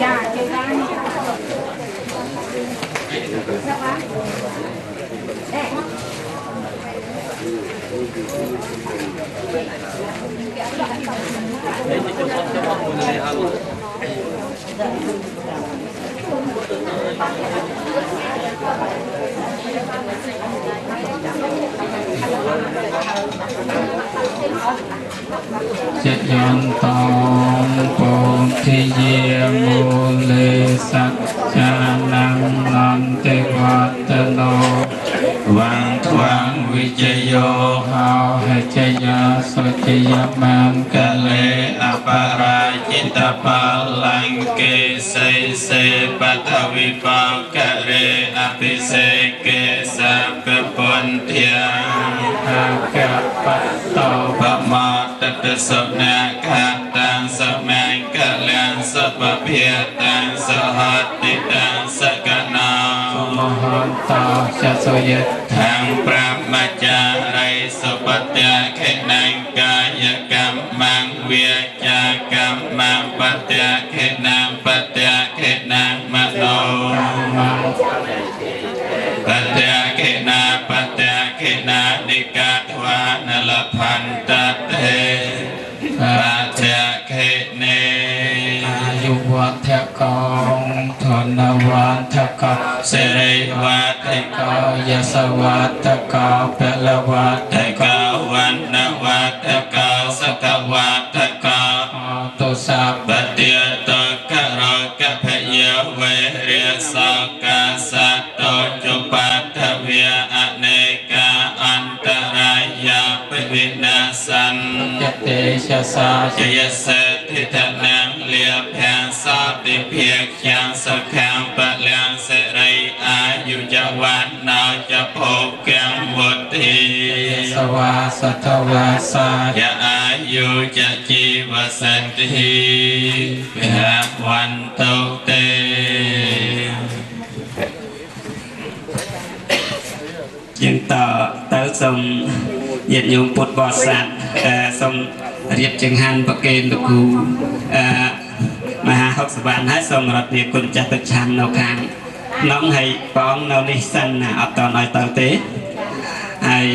ចា គេបាន ចយន្តងពោធិយាមូលេសច្ចានំនន្តិវត្តនោវੰធ្វੰវិជយោហោហចយាសុចយមង្គលេអបរាជិតបលង្កេសីសេបតវិបករេអភិសេកេសពពន្ធាអកបតោបមតតសុនខតាំងសមង្គលំសុពភិតាំងសហតិតាំងសកណោមហន្តោចសុយ ខាងប្រមចារិសុបតៈខេណង្កាយកម្មងវាចាកម្មងបតៈខេណងបតៈខេណងមโนបតៈខេណាបតៈខេណានិកាធ្វានលផន្តតេបតៈខេនេ អាយុវដ្ឋកងធនវដ្ឋក សិរិវដ្ឋកយសវដ្ឋកពលវដ្ឋកវណ្ណវដ្ឋកសកវដ្ឋក ទុសពតិតករកភយវេរិសកាសតោចបតវៈអនេកាអន្តរាយាពវិនាសន្យតេชសា ជយសេដ្ឋិធនំលាភំសតិភិក្ខាំសុខំបលាំងសិរីអាយុចវណ្ណោចភោគំវុធី សវាសតវាសា យអាយុចជីវសន្តិភវន្តតុតេ យើងតទៅសូមញាតិញោមពុទ្ធបរិស័ទសូមរៀបចង្ហាន់ប្រគេនលោកគ្រូអឺមហាហុកសវណ្ណ ហើយសូមរតនាគុណចាស់ទៅឆាន់នៅខាងក្នុង ហើយបងនៅនេះសិនណា អត់តឲ្យទៅទេហើយ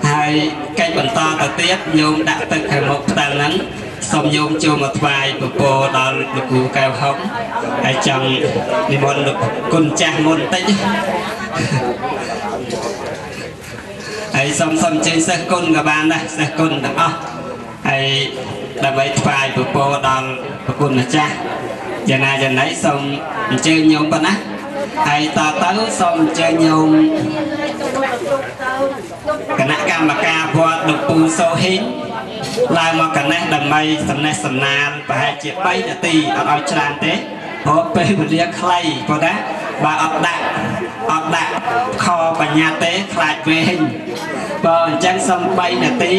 ហើយកិច្ចបន្តទៅទៀត ញោមដាក់ទឹកខាងមុខផ្ទះហ្នឹង សូមញោមចូលមកថ្វាយពពរដល់លោកគ្រូកែវហុក ហើយចង់និមន្តលោកគុណចាស់មុនបន្តិច ហើយសូមសូមអញ្ជើញសិស្សគុណក៏បានដែរ សិស្សគុណទាំងអស់ ហើយដើម្បីថ្វាយពពរដល់ប្រគុណម្ចាស់ យ៉ាងណាយ៉ាងណីសូមអញ្ជើញញោមប៉ុណ្ណា។ ហើយតទៅសូមអញ្ជើញញោមគណៈកម្មការវត្តលោកពូសូហ៊ីងឡើងមកកណេះ ដើម្បីសំណេះសំណាលប្រហែលជា3នាទី អត់ឲ្យច្រើនទេ ព្រោះពេលវេលាខ្លី ព្រោះណាបើអត់ដាក់ខបញ្ញត្តិទេ ខ្លាចវែង។ បើអញ្ចឹងសូម3នាទី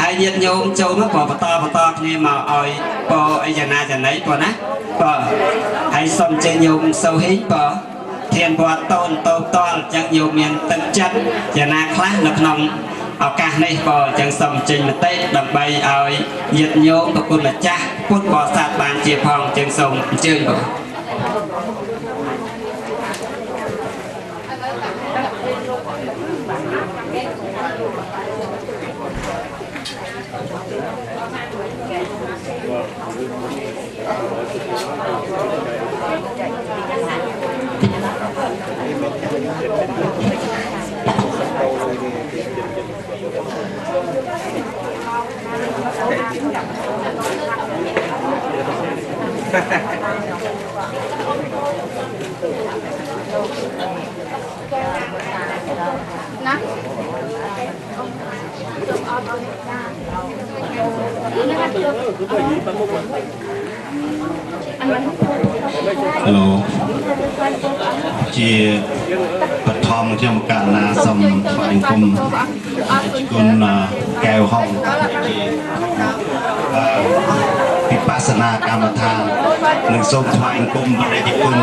ហើយញាតិញោមចូលមក ព្រោះបន្តបន្តគ្នាមកឲ្យបើអីយ៉ាងណាយ៉ាងណី ព្រោះណាបើហើយសូមអញ្ជើញញោមសូហ៊ីង បើធានវត្តតូនតូតល អញ្ចឹងញោមមានទឹកចិត្តយ៉ាងណាខ្លះនៅក្នុងឱកាសនេះ? បើអញ្ចឹងសូមចេញមតិដើម្បីឲ្យញាតិញោមប្រគុណម្ចាស់ពុទ្ធបរិស័ទបានជាផង អញ្ចឹងសូមអញ្ជើញបង។ ណា លោកជាបឋម ខ្ញុំកណ្ណាសូមថ្វាយគុំគុណកែវហុងជាវិបស្សនាកម្មដ្ឋាន និងសូមថ្វាយគុំព្រះតេជគុណ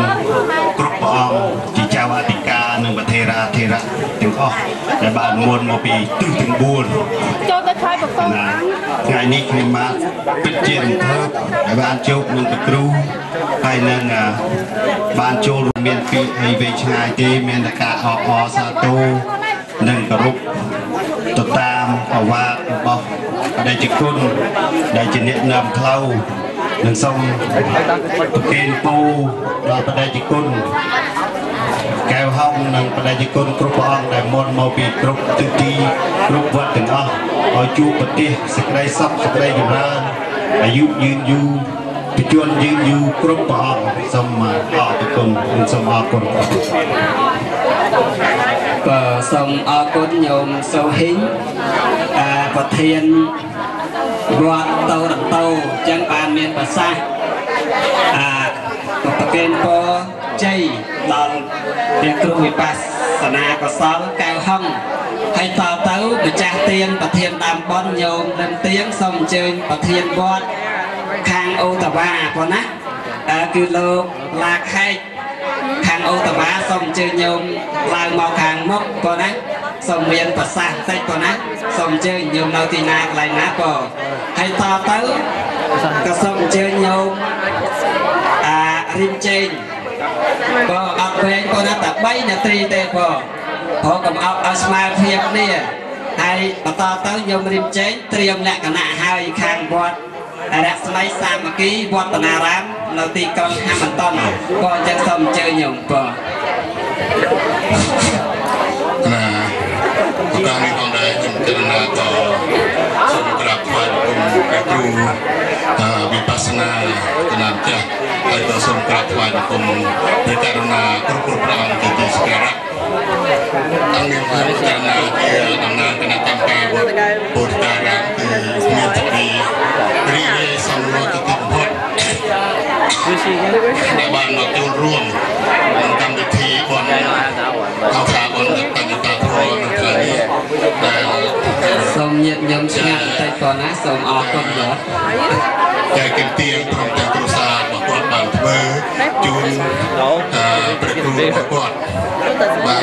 គ្រប់ព្រះអង្គជាចៅអធិការ និងប្រធេរា ធរៈទាំងអស់ដែលបានមុនមកពីទិសទាំង4ចូលទៅឆ្លើយប្រកបថ្ងៃនេះខ្ញុំបាទពិតជារំភើបដែលបានជួបនឹងព្រះគ្រូហើយនឹងបានចូលមានពាក្យអីវែងឆ្ងាយទេមានតែការអបអរសាទរនិងគោរពទៅតាមឱវាទរបស់ព្រះតេជគុណដែលជាអ្នកនាំផ្លូវនិងសូមប្រគេនពរដល់ព្រះតេជគុណកែវហុងនិងព្រះតេជគុណគ្រប់ព្រះអង្គដែលមុនមកពីគ្រប់ទិសទីគ្រប់វត្តទាំងអស់ឲ្យជួបប្រទេសសេចក្តីសុខសេចក្តីចម្រើនអាយុយឺនយូរបច្ចុប្បន្នយឺនយូរគ្រប់ព្រះអង្គសូមអរគុណនិងសូមអរគុណបាទសូមអរគុណញោមសូហ៊ីងប្រធានវត្តតូរ៉ាន់តូអញ្ចឹងបានមានប្រសាសន៍ប្រគេនពរជ័យដល់ព្រះគ្រូវិបស្សនាកុសលកែវហុងហើយតទៅម្ចាស់ទានប្រធានដើមបុណ្យញោមលឹមទៀងសូមអញ្ជើញប្រធានវត្តខាងអូតាវ៉ាប៉ុណ្ណាគឺលោកឡាខែកខាងអូតាវ៉ាសូមអញ្ជើញញោមឡើងមកខាងមុខប៉ុណ្ណាសូមមានប្រសាសន៍តិចប៉ុណ្ណាសូមអញ្ជើញញោមនៅទីណាកន្លែងណាក៏ហើយតទៅក៏សូមអញ្ជើញញោមរិមជេងក៏អត់វែងប៉ុណ្ណាតែ3នាទីទេបងព្រោះកុំឲ្យស្មើភាពគ្នាហើយបន្តទៅញោមរិមជេងត្រៀមលក្ខណៈហើយខាងវត្តរស្មីសាមគ្គីវត្តនារាមនៅទីក្រុងហាមិនតុនក៏អញ្ចឹងសូមអញ្ជើញញោមបងណាឱកាសនេះផងដែរខ្ញុំករុណាក៏សូមក្រាបថ្វាយបង្គំព្រះគ្រូវិបស្សនាគណៈម្ចាស់ហើយក៏សូមក្រាបថ្វាយបង្គំព្រះករុណាគ្រប់ព្រះអង្គជាទីសក្ការៈអង្គនាមខ្ញុំករុណាជាតំណាងគណៈកម្មការវត្តពោធិការាមគឺមានសេចក្តីរីករាយសំណួរទីបំផុតដែលបានមកចូលរួមក្នុងកម្មវិធីបុណ្យអង្សាបុណ្យកញ្ញតាធម៌នៅថ្ងៃនេះដែលសូមញាតិញោមស្ងាត់បន្តិចប៉ុណ្ណាសូមអរគុណបាទចែកទៀងព្រមទាំងគ្រួសាររបស់គាត់បានធ្វើជូនព្រះគ្រូរបស់គាត់បាទ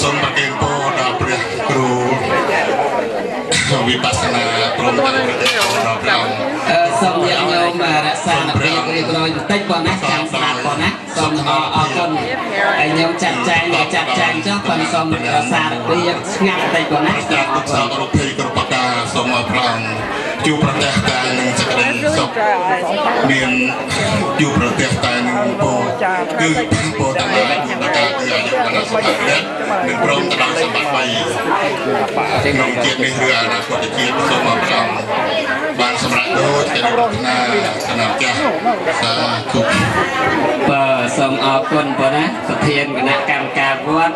សូមប្រគេនពរដល់ព្រះគ្រូវិបស្សនាព្រមទាំងព្រះដល់ព្រះអង្គសូមញាតិញោមរក្សារបៀបរៀបរយបន្តិចប៉ុណ្ណាចាំស្ដាប់ប៉ុណ្ណាសូមអរគុណហើយញោមចាត់ចែងចាត់ចែងចុះប៉ុន្តែសូមរក្សារបៀបស្ងាត់បន្តិចប៉ុណ្ណាចាត់ទុកសោករភ័យគ្រប់ប្រការសូមឲ្យព្រះអង្គជួបប្រទះតែនឹងសេចក្តីសុខមានជួបប្រទះតែនឹងពរគឺពរទាំងឡាយប្រការគឺអាយុវណ្ណៈសុខៈនិងព្រមទៅដោយសម្បត្តិ3ក្នុងជាតិនេះឬអនាគតជាតិសូមឲ្យព្រះអង្គបានសម្រេចដូចសេចក្តីប្រាថ្នាគណៈម្ចាស់សាធុបាទសូមអរគុណបងណាប្រធានគណៈកម្មការវត្ត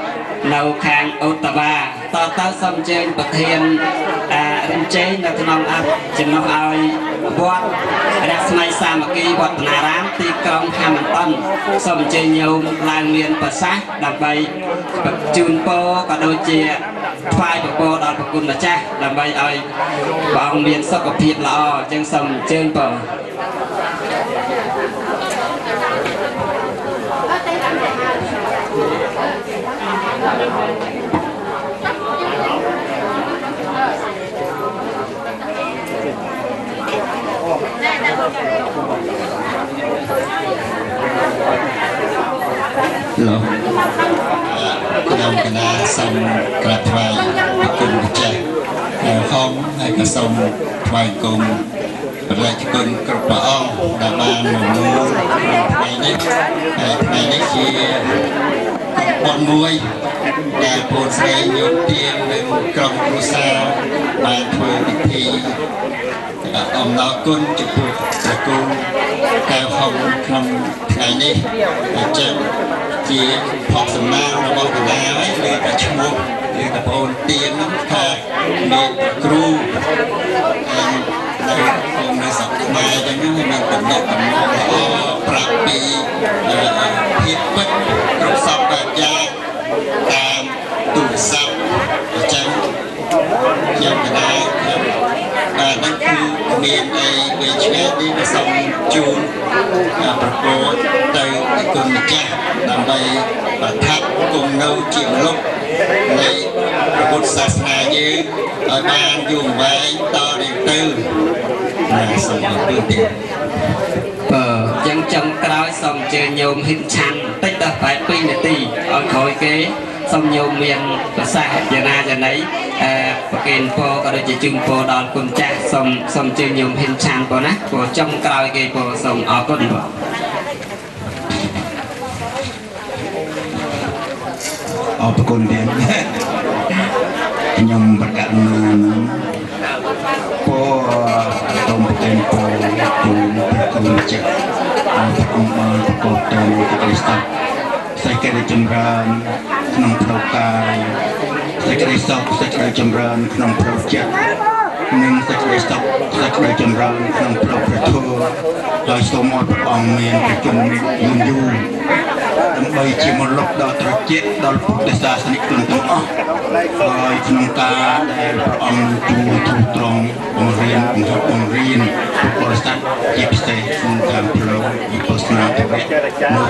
នៅខាងអូតាវ៉ាតទៅសូមអញ្ជើញប្រធានរិមជេងនៅក្នុងចំណុះឲ្យវត្តរស្មីសាមគ្គីវត្តនារាមទីក្រុងហាមិនតុនសូមអញ្ជើញញោមឡើងមានប្រសាសន៍ដើម្បីជូនពរក៏ដូចជាថ្វាយពរដល់ព្រះគុណម្ចាស់ដើម្បីឲ្យព្រះអង្គមានសុខភាពល្អអញ្ចឹងសូមអញ្ជើញបង លោកខ្ញុំកណាសូមក្រាបថ្វាយបង្គំម្ចាស់ហងហើយក៏សូមថ្វាយបង្គំព្រះរាជគុណគ្រប់ព្រះអង្គដែលបានមកមូលថ្ងៃនេះហើយថ្ងៃនេះជាបុណ្យមួយដែលប្អូនស្រីញោមទៀងនិងក្រុមគ្រួសារបានធ្វើពិធីអំណរគុណចំពោះព្រះគ្រូកែវហុងក្នុងថ្ងៃនេះអញ្ចឹងជាផលសំណាងរបស់កណាហើយឬតែឈ្មោះឬតែប្អូនទៀងហ្នឹងថាមានគ្រូនៅក្នុងនៅស្រុកខ្មែរអញ្ចឹងមានតំណែងតំណងល្អប្រាប់ពីភាពពិតគ្រប់សពបែបយ៉ាងតាមទូរស័ព្ទអញ្ចឹងខ្ញុំកណាខ្ញុំ បាទហ្នឹងគឺមានអីវែងឆ្ងាយនេះក៏សូមជូនប្រពោទៅគុណម្ចាស់ដើម្បីប្រថាប់គង់នៅជាមលុបនៃព្រះពុទ្ធសាសនាយើងឲ្យបានយូរអង្វែងតរៀងទៅណាសូមអរគុណទៀតបើយ៉ាងចុងក្រោយសូមអញ្ជើញញោមហ៊ិនឆាន់តិចដល់ប្រហែល2នាទីឲ្យក្រោយគេសូមញោមមានប្រសាសន៍យ៉ាងណាយ៉ាងណីប្រគេនពរក៏ដូចជាជូនពរដល់គុណចាស់សូមអញ្ជើញញោមហ៊ិនឆាន់បងណាព្រោះចុងក្រោយគេពរសូមអរគុណបងអរគុណទៀតខ្ញុំប្រកាសណាពរសូមប្រគេនពរជូនព្រះគុណម្ចាស់ឲ្យព្រះអង្គបានប្រកបទៅនូវសេចក្តីសុខសេចក្តីចម្រើនក្នុងផ្លូវកាយសេចក្តីសុខសេចក្តីចម្រើនក្នុងផ្លូវចិត្តនិងសេចក្តីសុខសេចក្តីចម្រើនក្នុងផ្លូវព្រះធម៌ហើយសូមឲ្យព្រះអង្គមានព្រះជន្មយូរយូរដើម្បីជាមរតកដល់ត្រជាដល់ពុទ្ធសាសនិកជនទាំងអស់ហើយក្នុងការដែលព្រះអង្គជួយទ្រទ្រង់បង្រៀនបង្ហាត់បង្រៀនពុទ្ធបរិស័ទជាពិសេសក្នុងខាងផ្លូវវិបស្សនាធម៌នៅ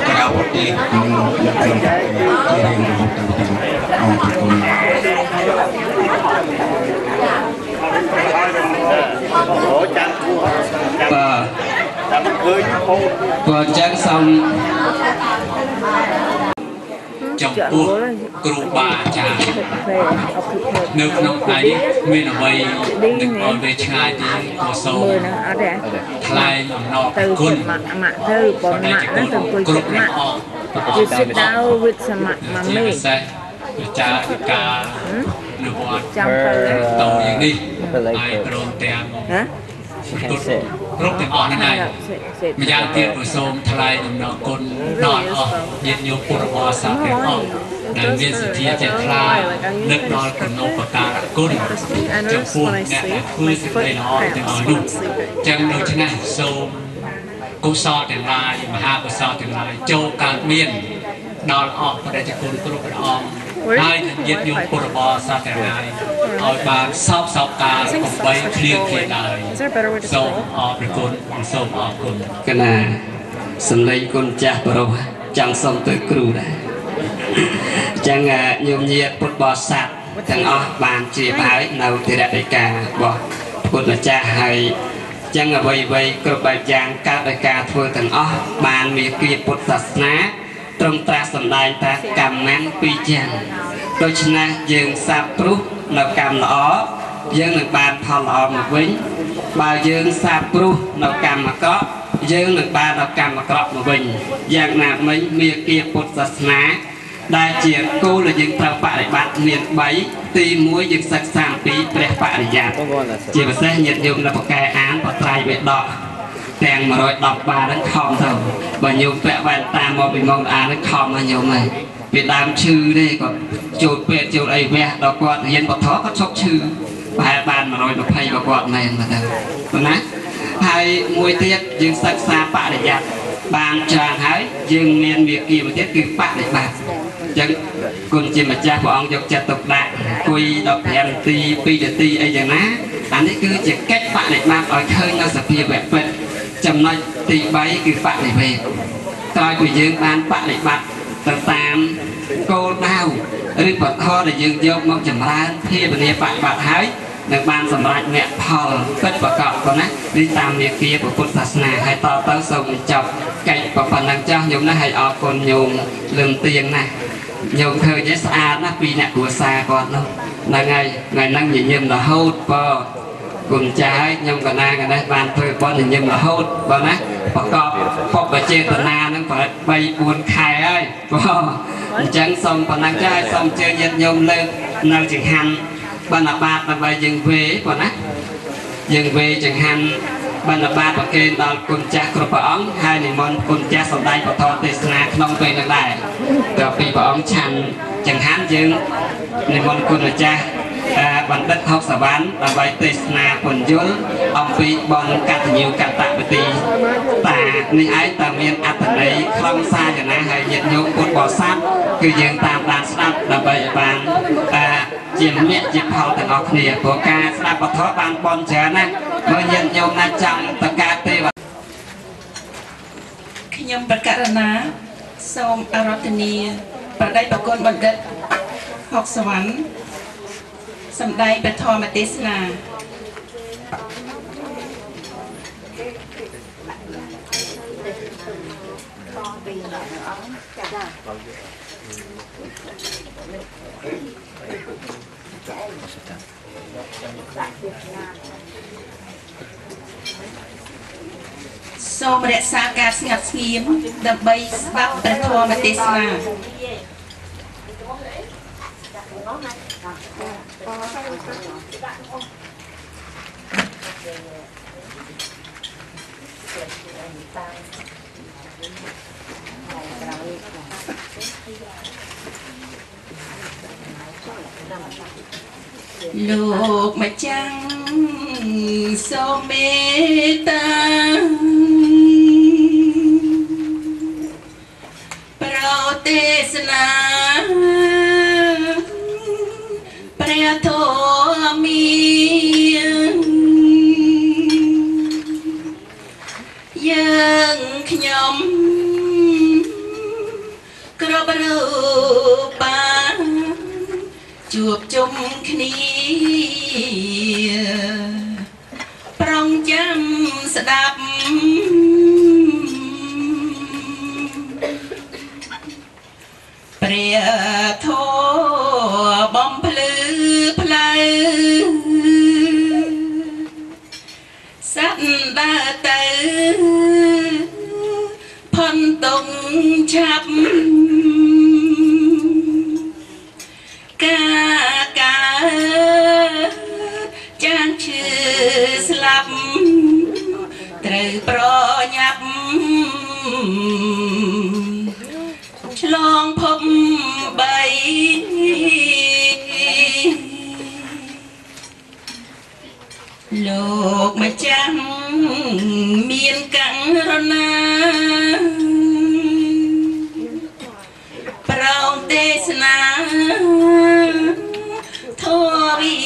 ក្រៅប្រទេសនិងនៅក្នុងប្រទេសជារៀងរហូតទៅទៀតអរគុណបាទបើអញ្ចឹងសូមចំពោះគ្រូបាអាចារ្យនៅក្នុងថ្ងៃនេះមានអ្វីនឹងឲ្យវែងឆ្ងាយទេក៏សូមថ្លែងអំណរគុណគ្រប់ព្រះអង្គជាពិសេសវិចារការនៅវត្តតោយ៉ាងនេះហើយព្រមទាំងគ្រប់ទាំងអស់ហ្នឹងហើយម្យ៉ាងទៀតក៏សូមថ្លែងអំណរគុណដល់អស់ញាតិញោមពុទ្ធបរិស័ទទាំងអស់ដែលមានសទ្ធាជ្រះថ្លានឹកដល់គុណូបការគុណចំពោះអ្នកដែលធ្វើសេចក្តីល្អទាំងអស់នោះចឹងដូច្នេះសូមកុសលទាំងឡាយមហាកុសលទាំងឡាយចូលកើតមានដល់អស់ព្រះគុណគ្រប់ព្រះអង្គហើយញាតិញោមពុទ្ធបរិស័ទទាំងឡាយឲ្យបានសោកសោកាកុំបីឃ្លៀងឃ្លាតឡើយសូមអរព្រះគុណសូមអរគុណកណាសំឡេងគុណចាស់ប្រុសចង់សុំទៅគ្រូដែរអញ្ចឹងញោមញាតិពុទ្ធបរិស័ទទាំងអស់បានជ្រាបហើយនៅធរដីការបស់ពុទ្ធម្ចាស់ហើយចឹងអ្វីៗគ្រប់បែបយ៉ាងកើតដោយការធ្វើទាំងអស់បានមានគាពុទ្ធសាសនាត្រង់ត្រាស់សម្ដែងថាកម្មៈពីរយ៉ាងដូច្នេះយើងសាបព្រោះនៅកម្មល្អយើងនឹងបានផលល្អមកវិញបើយើងសាបព្រោះនៅកម្មអាក្រក់យើងនឹងបានដល់កម្មអាក្រក់មកវិញយ៉ាងណាមិញមាគាពុទ្ធសាសនាដែលជាគោលដែលយើងត្រូវបរិបត្តិមាន3ទី1យើងសិក្សាអំពីព្រះបរិយត្តិជាពិសេសញាតិញោមនៅប្រកែអានបត្រៃបិដកទាំង110បាហ្នឹងខំទៅបើញោមពាក់វ៉ែនតាមកពីមកអានហ្នឹងខំណាញោមហើយពីដើមឈឺទេគាត់ចូលពេទ្យចូលអីវះដល់គាត់រៀនបទគាត់ឈប់ឈឺប្រហែលបាន120ក៏គាត់មែនបាទទៅណាហើយមួយទៀតយើងសិក្សាបរិយត្តិបានច្រើនហើយយើងមានវិគាមួយទៀតគឺបរិបត្តិអញ្ចឹងគុណជាម្ចាស់ព្រះអង្គយកចិត្តទុកដាក់អង្គុយ15នាទី2នាទីអីយ៉ាងណាអានេះគឺជាកិច្ចបរិបត្តិឲ្យឃើញនៅសភាវៈពិតចំណុចទី3គឺបរិវេណក្រោយពីយើងបានបរិបត្តិទៅតាមគោលដៅឬបទដែលយើងយកមកចម្រើនភាវនាបរិបត្តិហើយនឹងបានសម្រេចមគ្គផលពិតប្រាកដប៉ុណ្ណានេះតាមមាគាពុទ្ធសាសនាហើយតទៅសូមបញ្ចប់កិច្ចប៉ុណ្ណឹងចាស់ញោមណាហើយអរគុណញោមលឹមទៀងណាញោមឃើញឯស្អាតណាស់ពីអ្នកគ្រួសារគាត់នោះហ្នឹងហើយថ្ងៃហ្នឹងញញឹមរហូតបើគុណចាស់ហើយខ្ញុំកណាកនេះបានធ្វើបុណ្យញញឹមរហូតបើណាប្រកបពុបចេតនាហ្នឹងប្រហែល3 4ខែហើយបើអញ្ចឹងសូមប៉ុណ្ណឹងចាស់ហើយសូមអញ្ជើញញាតិញោមលើកនៅចង្ហាន់បណ្ឌបាតដើម្បីយើងវេប៉ុណ្ណាយើងវេចង្ហាន់បណ្ឌបាតប្រគេនដល់គុណចាស់គ្រប់ព្រះអង្គហើយនិមន្តគុណចាស់សម្ដែងពធទេសនាក្នុងពេលនឹងដែរដល់ពីព្រះអង្គឆាន់ចង្ហាន់យើងនិមន្តគុណម្ចាស់បណ្ឌិតហុកសវណ្ណដើម្បីទេសនាពន្យល់អំពីបុណ្យកតញ្ញូកតវទីតា នេះឯងតើមានអត្ថន័យខ្លឹមសារយ៉ាងណាហើយញាតិញោមពុទ្ធបរិស័ទគឺយើងតាមដានស្ដាប់ដើម្បីឲ្យបានជាមគ្គជាផលទាំងអស់គ្នាព្រោះការស្ដាប់ពធបានបនច្រើនណាស់មើលញាតិញោមណាចង់តកើតទេវខ្ញុំប្រកាសណាសូមអារាធនាប្រដេញប្រគុណបណ្ឌិតហុកសវណ្ណសម្ដែងព្រះធម៌ទេសនាសូមរក្សាការស្ងាត់ស្ងៀមដើម្បីស្ដាប់ព្រះធម៌ទេសនាលោកម្ចាំងសូមមេត្តាប្រោទេសនាព្រះធម៌មានយើងខ្ញុំគ្រប់រូបបានជួបជុំគ្នាប្រងចាំស្ដាប់ព្រះធម៌បំភ្លឺផ្លូវសត្វដើរទៅផុនតុងឆាប់ការកើតចាងឈឺស្លាប់ត្រូវប្រញាប់ឆ្លងភពបីលោកម្ចាំងមានករណាប្រោទេសនាធម៌វិ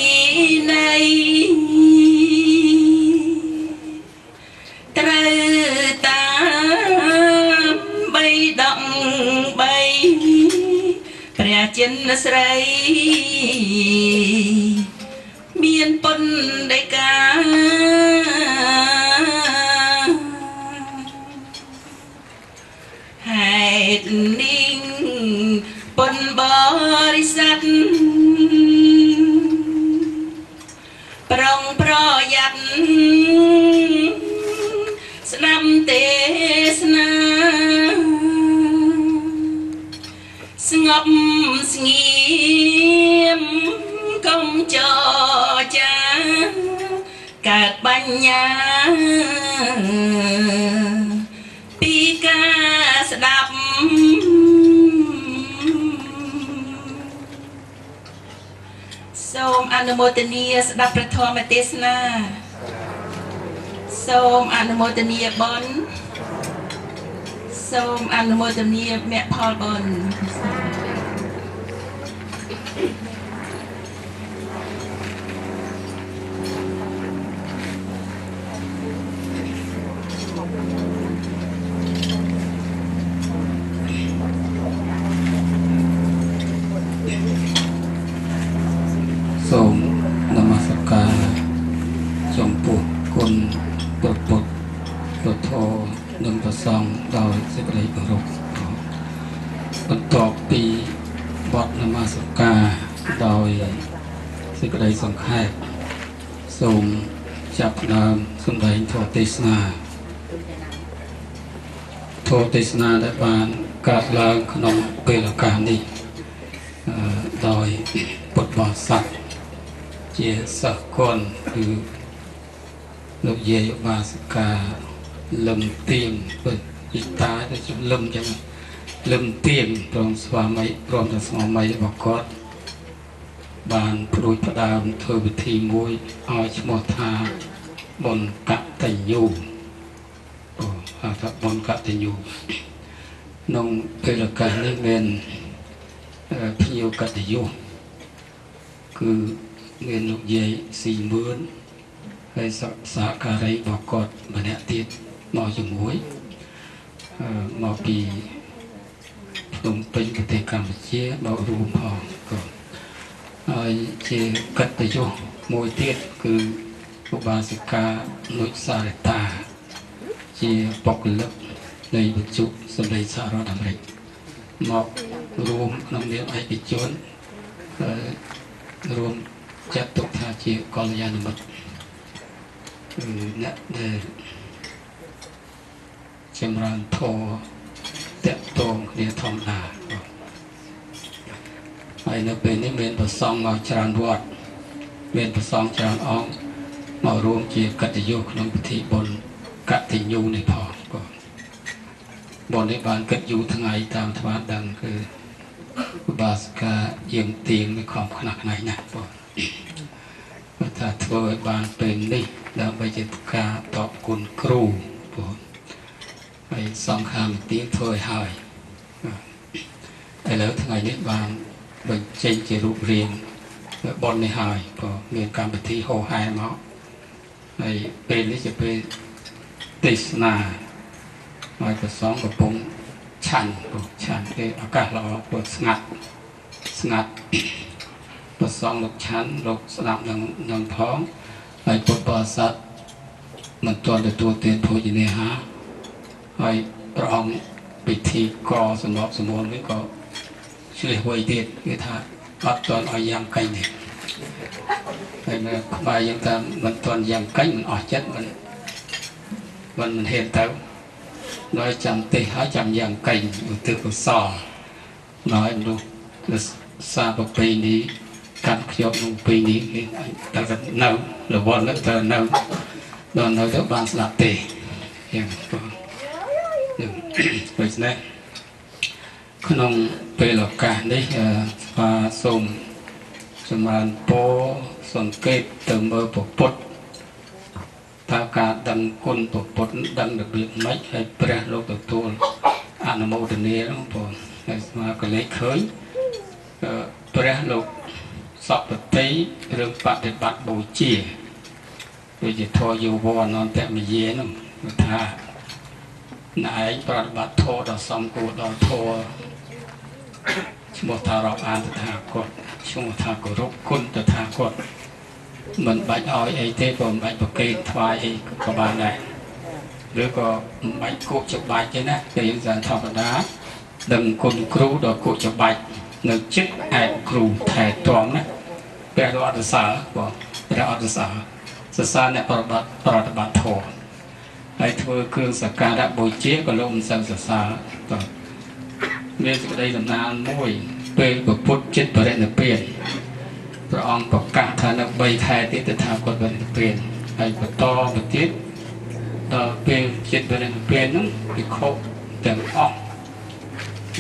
ន័យត្រូវតាមបីដងបីព្រះចិនស្រីមានពុនដីកាហេតុនេះពុនបរិស័ទប្រុងប្រយ័ត្នស្ដាប់ទេសនាស្ងប់ស្ងៀមកុំចរចាកើតបញ្ញាពីការស្ដាប់សូមអនុមោទនាស្ដាប់ព្រះធម៌ទេសនាសូមអនុមោទនាបុណ្យសូមអនុមោទនាមគ្គផលបុណ្យសូមនមស្ការចំពោះគុណព្រះពុទ្ធព្រះធម៌និងព្រះសង្ឃដោយសេចក្តីគោរពបន្ទាប់ពីបទនមស្ការដោយសេចក្តីសង្ខេបសូមចាប់ផ្ដើមសម្ដែងធម៌ទេសនាធម៌ទេសនាដែលបានកើតឡើងក្នុងពេលឱកាសនេះដោយពុទ្ធបរិស័ទជាសិស្សគុណគឺលោកយាយឧបាសិកាលឹមទៀមពិតជីតាទៅលឹមចឹងលឹមទៀមព្រមស្វាមីព្រមទាំងស្វាមីរបស់គាត់បានព្រួយផ្ដើមធ្វើពិធីមួយឲ្យឈ្មោះថាបុណ្យកតញ្ញូ ហៅថាបុណ្យកតញ្ញូក្នុងពេលឱកាសនេះមានភ្ញៀវកតញ្ញូគឺមានលោកយាយស៊ីមឿនហើយសហការីរបស់គាត់ម្នាក់ទៀតមកជាមួយមកពីភ្នំពេញប្រទេសកម្ពុជាមករួមផងក៏ហើយជាកតញ្ញូមួយទៀតគឺឧបាសិកានុសារិតាជាបុគ្គលិកនៃវិទ្យុសម្លេងសហរដ្ឋអាមេរិកមករួមក្នុងនាមឯកជនរួមចាត់ទុកថាជាកល្យាណមិត្តគឺអ្នកដែលចម្រើនធម៌តាក់ទងគ្នាធម្មតាហើយនៅពេលនេះមានព្រះសង្ឃមកច្រើនវត្តមានព្រះសង្ឃច្រើនអង្គមករួមជាកតញ្ញូក្នុងពិធីបុណ្យកតញ្ញូនេះផងបាទបុណ្យនេះបានគិតយូរថ្ងៃតាមថ្មដឹងគឺឧបាសិកាយាងទៀងនៅខំខ្នះខ្នែងណាស់បាទគាត់ថាធ្វើឲ្យបានពេលនេះដើម្បីជាការតបគុណគ្រូបាទហើយសង្ខាមទៀងធ្វើឲ្យហើយឥឡូវថ្ងៃនេះបានបញ្ចេញជារូបរាងបុណ្យនេះហើយក៏មានកម្មវិធីហោហែមកហើយពេលនេះជាពេលទេសនាហើយព្រះសង្ឃកំពុងឆាន់ឆាន់ពេលឱកាសល្អព្រោះស្ងាត់ស្ងាត់ព្រះសង្ឃលោកឆាន់លោកស្ដាប់នឹងផងហើយពុទ្ធបរិស័ទមិនទាន់ទទួលទានភោជនាហារហើយព្រះអង្គពិធីកសម្របសម្រួលវិញក៏ឆ្លៀសវៃទៀតគឺថាអត់ទាន់ឲ្យយ៉ាងកេញទេហើយមើលខ្មែរយើងថាមិនទាន់យ៉ាងកេញមិនអស់ចិត្តមិនមិនហ៊ានទៅដល់ចាំទេសហើយចាំយ៉ាងកេញឧទ្ទិសកុសលដល់មនុស្សសាប្រពៃនេះកាន់ខ្ជាប់ក្នុងពេលនេះគេតែនៅរវល់ទៅនៅដល់នៅទៅបានស្ដាប់ទេយ៉ាងបងដូច្នេះក្នុងពេលឱកាសនេះស្វាសូមចម្រើនពរសង្កេតទៅមើលពុទ្ធតើការដឹងគុណពុទ្ធដឹងរបៀបម៉េចហើយព្រះលោកទទួលអនុមោទនាហ្នឹងបងហើយស្មាកលេចឃើញព្រះលោកសពតិរឿងបដិបត្តិបូជាដូចជាធម៌យុវអនន្តមយាហ្នឹងគឺថាណែឯងប្រតិបត្តិធម៌ដល់សំគួរដល់ធម៌ឈ្មោះថារាប់អានតថាគតឈ្មោះថាគោរពគុណតថាគតមិនបាច់ឲ្យអីទេក៏មិនបាច់ប្រគេនថ្វាយអីក៏បានដែរឬក៏មិនបាច់គក់ច្បាច់ទេណាតែយើងសានធម្មតាដឹងគុណគ្រូដល់គក់ច្បាច់នៅចិត្តឯកគ្រូថែទាំណាព្រះលោកអត់សរសើរបងព្រះអត់សរសើរសរសើរអ្នកប្រតិបត្តិធម៌ហើយធ្វើគ្រឿងសក្ការៈបូជាក៏លោកមិនសូវសរសើរបាទមានសេចក្តីតំណាលមួយពេលពុទ្ធចិត្តបរិនិព្វានព្រះអង្គប្រកាសថានៅ3ខែទៀតទៅថាគាត់បរិនិព្វានហើយបន្តទៅទៀតដល់ពេលចិត្តបរិនិព្វានហ្នឹងភិក្ខុទាំងអស់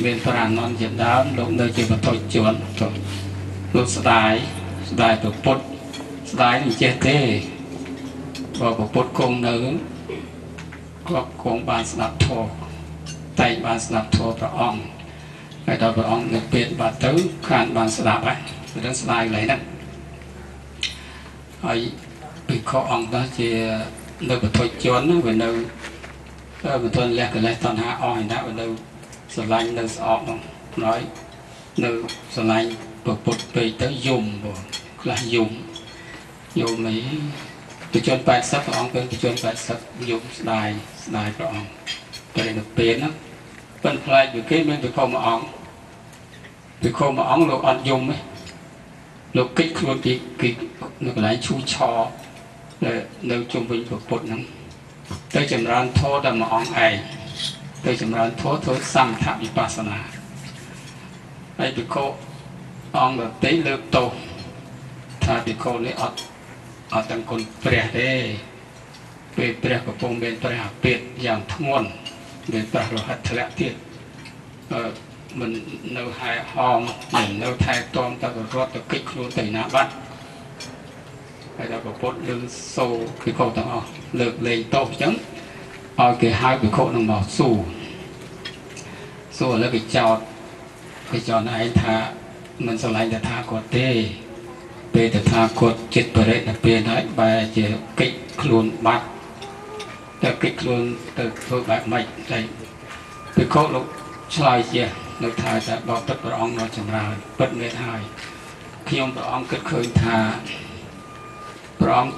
មានប្រាណនជាដើមលោកនៅជាបតុជនលោកស្ដាយស្ដាយពុទ្ធស្ដាយមិនចេះទេបើពុទ្ធគង់នៅក៏គង់បានស្ដាប់ធម៌តែងបានស្ដាប់ធម៌ព្រះអង្គហើយដល់ព្រះអង្គនៅពេលបាត់ទៅខានបានស្ដាប់ហើយរឿងស្ដាយកន្លែងហ្នឹងហើយភិក្ខុអង្គនោះជានៅបតុជនហ្នឹងវានៅមិនទាន់លះកលេសតណ្ហាអស់ឯណាវានៅស្រឡាញ់នៅស្អប់នោះហើយនៅស្រឡាញ់ពុទ្ធពេកទៅយំបងខ្លះយំយំអីបជន80ព្រះអង្គពេលបជន80យំស្ដាយស្ដាយព្រះអង្គពេលនៅពេលហ្នឹងប៉ុន្តែផ្លែកពីគេមានភិក្ខុមួយអង្គភិក្ខុមួយអង្គលោកអត់យំទេលោកគិតខ្លួនពីគេនៅកន្លែងឈូឆរនៅជុំវិញពុទ្ធហ្នឹងទៅចម្រើនធម៌តែមួយអង្គឯងទៅចម្រើនធម៌ធ្វើសមថវិបស្សនាហើយភិក្ខុអង្គដទៃលើកទោសថាភិក្ខុនេះអត់ទាំងគុណព្រះទេពេលព្រះកំពុងមានព្រះអាពាធយ៉ាងធ្ងន់មានព្រះលោហិតធ្លាក់ទៀតមិននៅហែហោមមិននៅថែទាំទៅរត់ទៅគិចខ្លួនទៅណាបាត់ហើយដល់ពុទ្ធលើសូភិក្ខុទាំងអស់លើកលែងទោសអញ្ចឹង ឲ្យគេហៅភិក្ខុនឹងមកសួរសួរឥឡូវគេចោទឯងថាមិនស្រឡាញ់តថាគតទេពេលតថាគតចិត្តបរិនិព្វានហើយបែរជាកិច្ចខ្លួនបាត់តែកិច្ចខ្លួនទៅធ្វើបែបម៉េចតែភិក្ខុលោកឆ្លើយជានៅថាតែបបិទ្ធព្រះអង្គដ៏ចម្រើនពិតមែនហើយខ្ញុំព្រះអង្គគិតឃើញថាព្រះអង្គ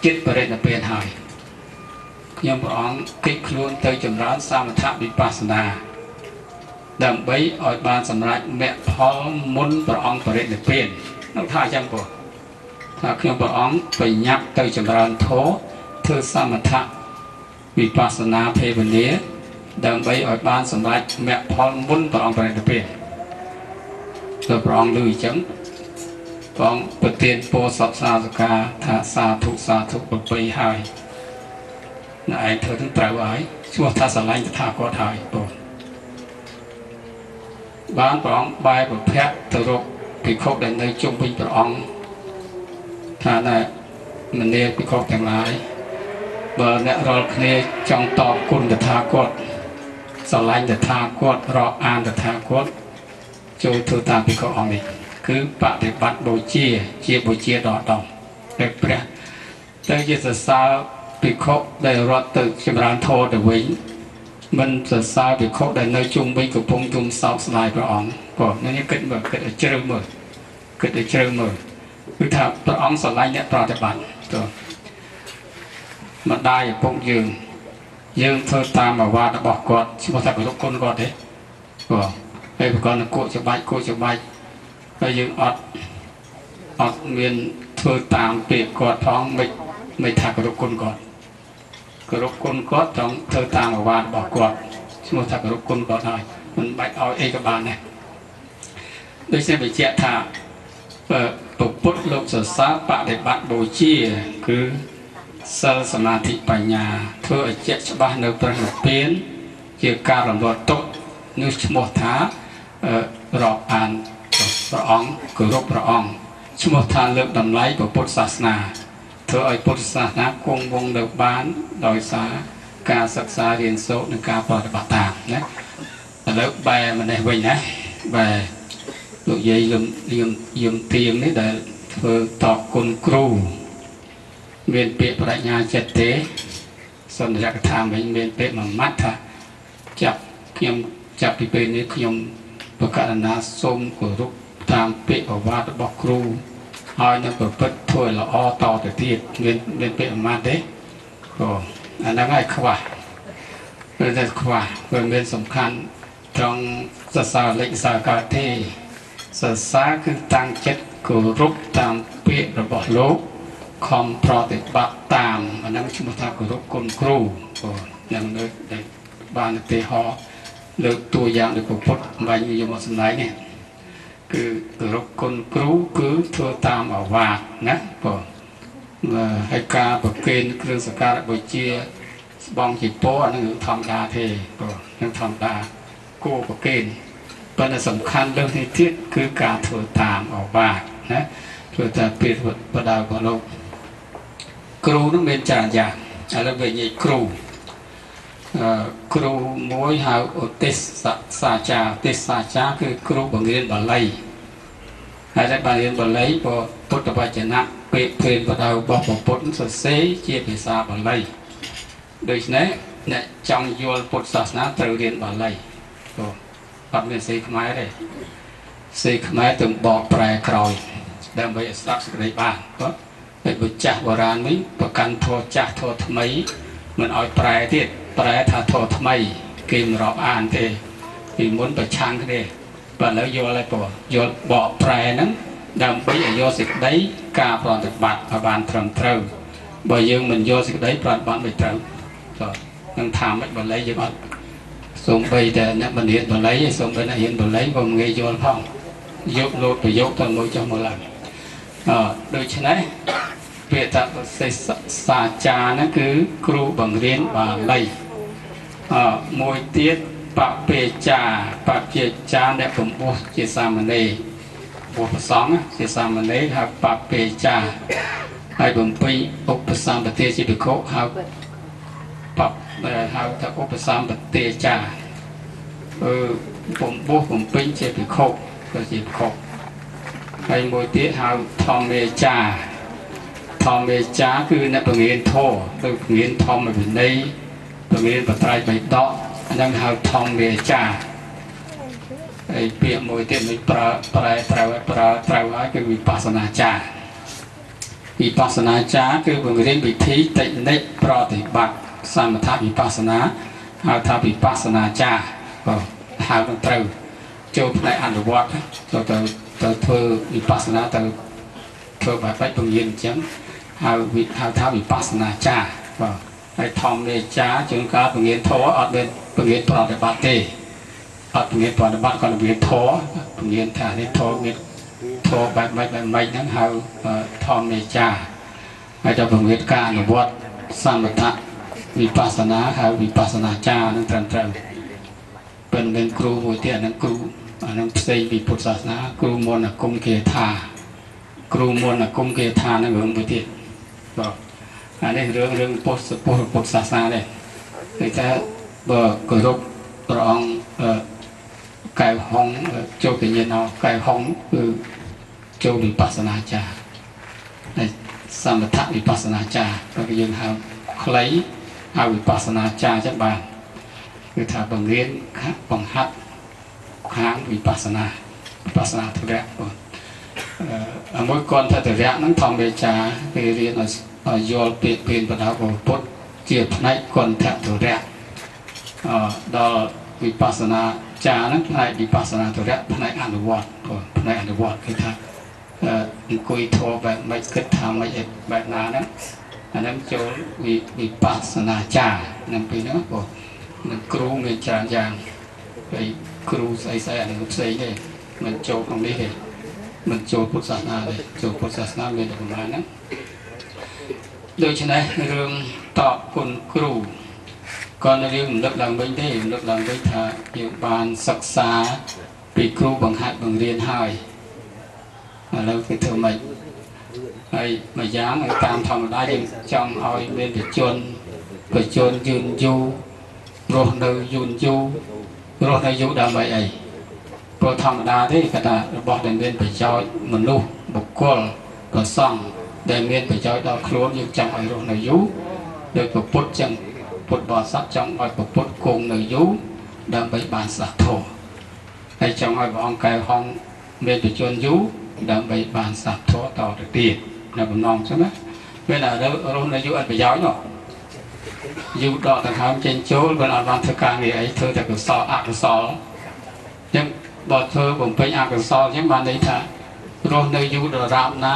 ចិត្តបរិនិព្វានហើយខ្ញុំព្រះអង្គកិច្ចខ្លួនទៅចម្រើនសមថវិបស្សនាដើម្បីឲ្យបានសម្រេចមគ្គផលមុនព្រះអង្គបរិនិព្វាននោះថាអញ្ចឹងព្រោះថាខ្ញុំព្រះអង្គបញ្ញាប់ទៅចម្រើនធម៌ធ្វើសមថវិបស្សនាភេវនាដើម្បីឲ្យបានសម្រេចមគ្គផលមុនព្រះអង្គបរិនិព្វានទៅព្រះអង្គឮអញ្ចឹងព្រះអង្គប្រទានពរសពសាសកាថាសាធុសាធុប្របីហើយណែឯងធ្វើនឹងត្រូវហើយឈ្មោះថាស្រឡាញ់តថាគតហើយបងបានព្រះអង្គបែរប្រភពទៅរកភិក្ខុដែលនៅជុំវិញព្រះអង្គថាណែមនាលភិក្ខុទាំងឡាយបើអ្នករាល់គ្នាចង់តបគុណតថាគតស្រឡាញ់តថាគតរាប់អានតថាគតចូលធ្វើតាមភិក្ខុអង្គនេះគឺបដិបត្តិបូជាជាបូជាដល់ដងតែព្រះទៅជាសរសើរភិក្ខុដែលរត់ទៅចម្រើនធម៌ទៅវិញមិនសរសើរភិក្ខុដែលនៅជុំវិញកំពុងជុំសោកស្ដាយព្រះអង្គព្រោះនេះគិតមើលគិតឲ្យជ្រៅមើលគិតឲ្យជ្រៅមើលគឺថាព្រះអង្គស្រឡាញ់អ្នកប្រតិបត្តិទៅម្ដាយឪពុកយើងយើងធ្វើតាមអាវាតរបស់គាត់ឈ្មោះថាគោរពគុណគាត់ទេព្រោះហើយប្រកបនឹងគក់ច្បាច់គក់ច្បាច់ហើយយើងអត់មានធ្វើតាមពាក្យគាត់ផងមិនថាគោរពគុណគាត់គោរពគុណគាត់ត្រង់ធ្វើតាមអាវាតរបស់គាត់ឈ្មោះថាគោរពគុណគាត់ហើយមិនបាច់ឲ្យអីក៏បានដែរដូច្នេះបញ្ជាក់ថាពុទ្ធលោកសរសើរបដិបត្តិបូជាគឺសិលសមាធិបញ្ញាធ្វើឲ្យជាក់ច្បាស់នៅព្រះនិព្វានជាការរំលត់ទុក្ខនោះឈ្មោះថារាប់អានព្រះអង្គគោរពព្រះអង្គឈ្មោះថាលើកតម្លៃពុទ្ធសាសនាធ្វើឲ្យពុទ្ធសាសនាគង់វង្សនៅបានដោយសារការសិក្សារៀនសូត្រនិងការប្រតិបត្តិតាមណាឥឡូវបែរម្នេះវិញណាបែរលោកយាយយមទៀងនេះដែលធ្វើតបគុណគ្រូមានពាក្យបញ្ញាចិត្តទេសន្ទរកថាវិញមានពាក្យមួយម៉ាត់ថាចាប់ខ្ញុំចាប់ពីពេលនេះខ្ញុំប្រកាសណាសូមគោរពតាមពាក្យប្រវត្តិរបស់គ្រូហើយនឹងប្រព្រឹត្តធ្វើល្អតទៅទៀតមានពាក្យមួយម៉ាត់ទេក៏អាហ្នឹងហើយខ្វះព្រោះតែខ្វះវាមានសំខាន់ត្រង់សរសើរលេខសរកើតទេសរសើរគឺតាំងចិត្តគោរពតាមពាក្យរបស់លោកខំប្រតិបត្តិតាមអាហ្នឹងឈ្មោះថាគោរពគុណគ្រូក៏នឹងលើកដែលបានឧទាហរណ៍លើកតួយ៉ាងដូចពុទ្ធបាញ់យកមកសម្ដែងនេះគឺគោរពគុណគ្រូគឺធ្វើតាមអាវាតណាបងហើយការប្រគេនគ្រឿងសក្ការៈបូជាស្បង់ជាពណ៌អាហ្នឹងរឿងធម្មតាទេបងនឹងធម្មតាគួរប្រគេនប៉ុន្តែសំខាន់លើសនេះទៀតគឺការធ្វើតាមអាវាតណាធ្វើតាមពាក្យបដៅរបស់លោកគ្រូនោះមានច្រើនយ៉ាងឥឡូវវិញនិយាយគ្រូគ្រូមួយហៅឧទេសសាចាឧទេសសាចាគឺគ្រូបង្រៀនបាលីហើយដែលបានរៀនបាលីព្រោះពុទ្ធវចនៈពាក្យព្រេនបដៅរបស់ពុទ្ធសរសេរជាភាសាបាលីដូច្នេះអ្នកចង់យល់ពុទ្ធសាសនាត្រូវរៀនបាលីព្រោះអត់មានសេខ្មែរទេសេខ្មែរទៅបកប្រែក្រោយដើម្បីឲ្យស្ដាប់សេចក្តីបានគាត់ហើយបើចាស់បុរាណវិញប្រកាន់ធម៌ចាស់ធម៌ថ្មីមិនឲ្យប្រែទៀតប្រែថាធម៌ថ្មីគេមិនរាប់អានទេពីមុនប្រឆាំងគ្នាបើឥឡូវយល់ហើយព្រោះយល់បកប្រែហ្នឹងដើម្បីឲ្យយកសេចក្តីការប្រតិបត្តិឲ្យបានត្រឹមត្រូវបើយើងមិនយកសេចក្តីប្រតិបត្តិមិនត្រូវបាទនឹងថាមិនបាលីយើងអត់សូម្បីតែអ្នកបណ្ឌិតបាលីឯងសូម្បីអ្នករៀនបាលីក៏មិនងាយយល់ផងយកលោតប្រយោគទៅមួយចុះមកឡើងដូច្នេះពាក្យថាសេសាចាហ្នឹងគឺគ្រូបង្រៀនបាលីមួយទៀតបពេចាបពេចាអ្នកពំពោះជាសាមណេរបួសព្រះសង្ឃជាសាមណេរហៅបពេចាហើយបំពេញឧបសម្បទាជាភិក្ខុហៅ បហៅថាឧបសម្បទាចាបំបួសបំពេញជាភិក្ខុក៏ជាភិក្ខុហើយមួយទៀតហៅធម្មេចាធម្មេចាគឺអ្នកបង្រៀនធម៌ទៅបង្រៀនធម្មវិន័យបង្រៀនបត្រៃបិដកអាហ្នឹងហៅធម្មេចាហើយពាក្យមួយទៀតមិនប្រើប្រែត្រូវប្រើត្រូវហើយគឺវិបស្សនាចាវិបស្សនាចាគឺបង្រៀនវិធីតិនិកប្រតិបត្តិសមថវិបស្សនាហៅថាវិបស្សនាចាបាទហៅនឹងត្រូវចូលផ្នែកអនុវត្តចូលទៅធ្វើវិបស្សនាទៅធ្វើបែបបង្រៀនអញ្ចឹងហៅថាវិបស្សនាចាបាទហើយធម្មេចាជួនកាលបង្រៀនធម៌អត់មានបង្រៀនប្រតិបត្តិទេអត់បង្រៀនប្រតិបត្តិគាត់បង្រៀនធម៌បង្រៀនថានេះធម៌មានធម៌បែបម៉េចបែបម៉េចហ្នឹងហៅធម្មេចាហើយដល់បង្រៀនការអនុវត្តសមថវិបស្សនាហៅវិបស្សនាចាហ្នឹងត្រឹមត្រូវប៉ុន្តែគ្រូមួយទៀតអាហ្នឹងគ្រូអាហ្នឹងផ្សេងពីពុទ្ធសាសនាគ្រូមន្តអាគមគាថាគ្រូមន្តអាគមគាថាហ្នឹងរឿងមួយទៀតបាទអានេះរឿងពុទ្ធសាសនានេះគឺថាបើគោរពព្រះអង្គកែវហងចូលកញ្ញាណកែវហងគឺចូលវិបស្សនាចាហើយសមថវិបស្សនាចាបើយើងហៅខ្លីហៅវិបស្សនាចាចឹងបានគឺថាបង្រៀនបង្ហាត់ខាងវិបស្សនាវិបស្សនាធរៈបងមួយគន្ធធរៈហ្នឹងធម្មេចាគេរៀនឲ្យយល់ពាក្យពេនបដៅពុទ្ធជាផ្នែកគន្ធធរៈដល់វិបស្សនាចាហ្នឹងផ្នែកវិបស្សនាធរៈផ្នែកអនុវត្តបងផ្នែកអនុវត្តគឺថាអង្គុយធម៌បែបម៉េចគិតថាម៉េចបែបណាហ្នឹងអាហ្នឹងចូលវិបស្សនាចាហ្នឹងពីហ្នឹងបងនឹងគ្រូមានច្រើនយ៉ាងហើយគ្រូស្អីស្អីអានេះផ្សេងទេមិនចូលក្នុងនេះទេមិនចូលពុទ្ធសាសនាទេចូលពុទ្ធសាសនាមានតែប្រហែលហ្នឹងដូច្នេះរឿងតបគុណគ្រូក៏នៅរឿងរំលឹកឡើងវិញទេរំលឹកឡើងវិញថាយើងបានសិក្សាពីគ្រូបង្ហាត់បង្រៀនហើយឥឡូវគេធ្វើម៉េចហើយមួយយ៉ាងតាមធម្មតាយើងចង់ឲ្យមានបជនយឺនយូររស់នៅយូរយូររស់នៅយូរដើម្បីអីព្រោះធម្មតាទេគាត់ថារបស់ដែលមានប្រយោជន៍មនុស្សបុគ្គលប្រសង់ដែលមានប្រយោជន៍ដល់ខ្លួនយើងចង់ឲ្យរស់នៅយូរដោយពុទ្ធចឹងពុទ្ធបរិស័ទចង់ឲ្យពុទ្ធគង់នៅយូរដើម្បីបានស្ដាប់ធម៌ហើយចង់ឲ្យព្រះអង្គកែវហងមានបជនយូរដើម្បីបានស្ដាប់ធម៌តទៅទៀតនៅបំណងចឹងណាមានតែរស់នៅយូរអត់ប្រយោជន៍នោះយូរដកដង្ហើមចេញចូលមិនអត់បានធ្វើការងារអីធ្វើតែកុសលអកុសលអញ្ចឹងបើធ្វើបំពេញអកុសលអញ្ចឹងបានន័យថារស់នៅយូរដរាបណា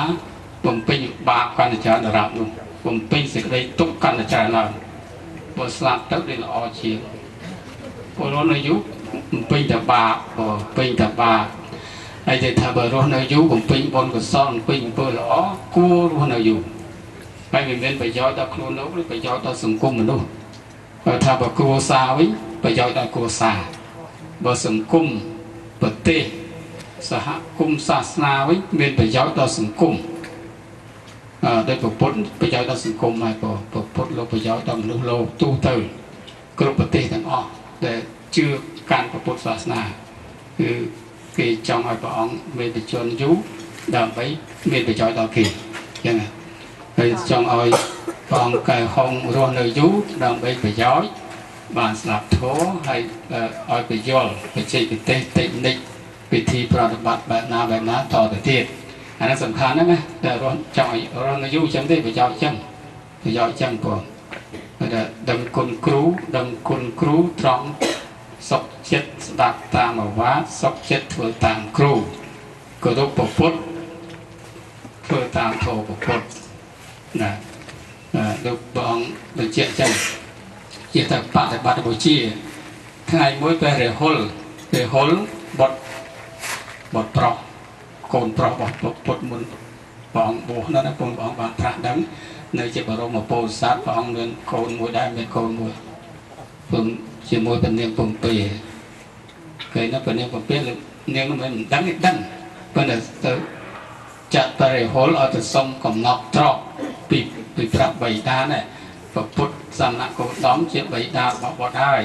បំពេញបាបកាន់តែច្រើនដរាបនោះបំពេញសេចក្តីទុក្ខកាន់តែច្រើនឡើងបើស្លាប់ទៅវាល្អជាងព្រោះរស់នៅយូរបំពេញតែបាបបំពេញតែបាបហើយគេថាបើរស់នៅយូរបំពេញបុណ្យកុសលបំពេញអំពើល្អគួររស់នៅយូរហើយវាមានប្រយោជន៍ដល់ខ្លួនលោកឬប្រយោជន៍ដល់សង្គមមនុស្សបើថាបើគ្រួសារវិញប្រយោជន៍ដល់គ្រួសារបើសង្គមប្រទេសសហគមន៍សាសនាវិញមានប្រយោជន៍ដល់សង្គមដោយពុទ្ធប្រយោជន៍ដល់សង្គមហើយពុទ្ធលោកប្រយោជន៍ដល់មនុស្សលោកទូទៅគ្រប់ប្រទេសទាំងអស់ដែលជឿកាន់ពុទ្ធសាសនាគឺគេចង់ឲ្យព្រះអង្គមានបជនយូរដើម្បីមានប្រយោជន៍ដល់គេអញ្ចឹងហើយចង់ឲ្យព្រះអង្គកែហងរស់នៅយូរដើម្បីប្រយោជន៍បានស្ដាប់ធម៌ហើយឲ្យប្រយល់បច្ចេកទេសតិនិកពិធីប្រតិបត្តិបែបណាបែបណាតទៅទៀតអានេះសំខាន់ណាស់ណាតែរស់ចង់ឲ្យរស់នៅយូរអញ្ចឹងទេប្រយោជន៍អញ្ចឹងប្រយោជន៍អញ្ចឹងបងហើយដឹងគុណគ្រូដឹងគុណគ្រូត្រង់សុខចិត្តស្ដាប់តាមឱវាទសុខចិត្តធ្វើតាមគ្រូគោរពពុទ្ធធ្វើតាមធម៌ពុទ្ធណាលោកព្រះអង្គបញ្ជាក់ចឹងជាតែបប្រតិបត្តិបូជាថ្ងៃមួយព្រះរាហុលបុត្រប្រុសកូនប្រុសរបស់ពុទ្ធមុនព្រះអង្គបួសណាស់ព្រះអង្គបានត្រាស់ដឹងនៅជាបរមពោធិសត្វព្រះអង្គមានកូនមួយដែរមានកូនមួយពំជាមួយព្រះនាងពំពេគេណាព្រះនាងពំពេនាងមិនដឹងទេដឹងប៉ុន្តែទៅចាត់បរិហុលឲ្យទៅសុំកំណត់ត្រកពីប្រាប់បៃតាណា ព្រះពុទ្ធសមណគោតមជាបិតារបស់បុត្រហើយ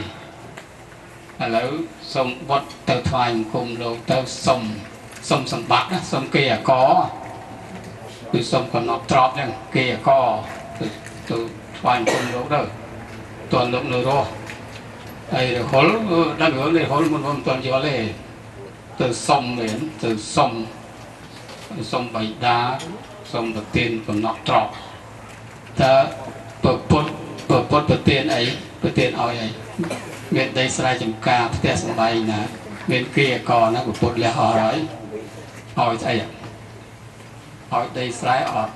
ឥឡូវសូមបុត្រទៅថ្វាយបង្គំលោកទៅសុំសម្បត្តិណាសុំគេអកគឺសុំកំណត់ទ្រព្យហ្នឹងគេអកទៅថ្វាយបង្គំលោកទៅតន់លោកនៅរស់ហើយរហុលដល់រឿងនេះរហុលមុនមិនទាន់យល់ទេទៅសុំមែនទៅសុំបិតាសុំប្រទានកំណត់ទ្រព្យតើពុទ្ធប្រទានអីប្រទានឲ្យអីមានដីស្រែចម្ការផ្ទះសម្បែងណាមានគេអកណាពុទ្ធលះអស់ហើយឲ្យស្អីឲ្យដីស្រែអត់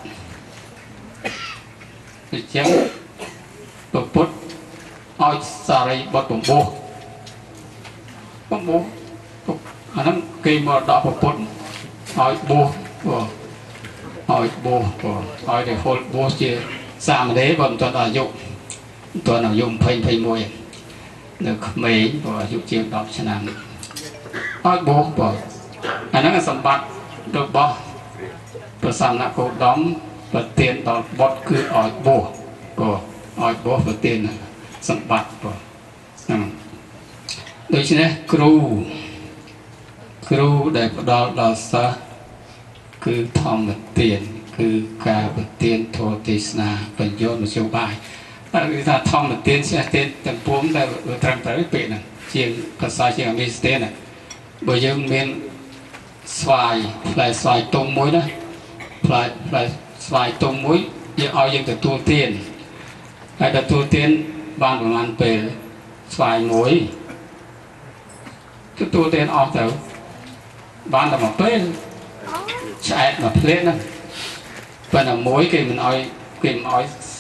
អញ្ចឹងពុទ្ធឲ្យសារីបុត្របំពោះអាហ្នឹងគេមកដកពុទ្ធឲ្យបួសឲ្យបួសឲ្យតែហូលបួសជាសាមណេរបើមិនទាន់ដល់អាយុមិនទាន់អាយុ20 21នៅក្មេងបើអាយុជាង10ឆ្នាំឲ្យបួសបើអាហ្នឹងសម្បត្តិរបស់ព្រះសមណគោតមប្រទានដល់បុត្រគឺឲ្យបួសបើឲ្យបួសប្រទានសម្បត្តិបើហ្នឹងដូច្នេះគ្រូដែលផ្ដល់ដល់សិស្សគឺធម្មទានគឺការប្រទានធម៌ទេសនាបញ្ញមធ្យោបាយតែគឺថាធម្មទានចេះទានទាំងពួងតែត្រឹមត្រូវពាក្យហ្នឹងជាងភាសាជាងអាមីសទានណាបើយើងមានស្វាយផ្លែស្វាយទុំមួយណាផ្លែស្វាយទុំមួយយើងឲ្យយើងទទួលទានហើយទទួលទានបានប្រហែលពេលស្វាយមួយទទួលទានអស់ទៅបានតែមួយពេលឆ្អែតមួយភ្លែតហ្នឹងប៉ុន្តែមួយគេមិនឲ្យ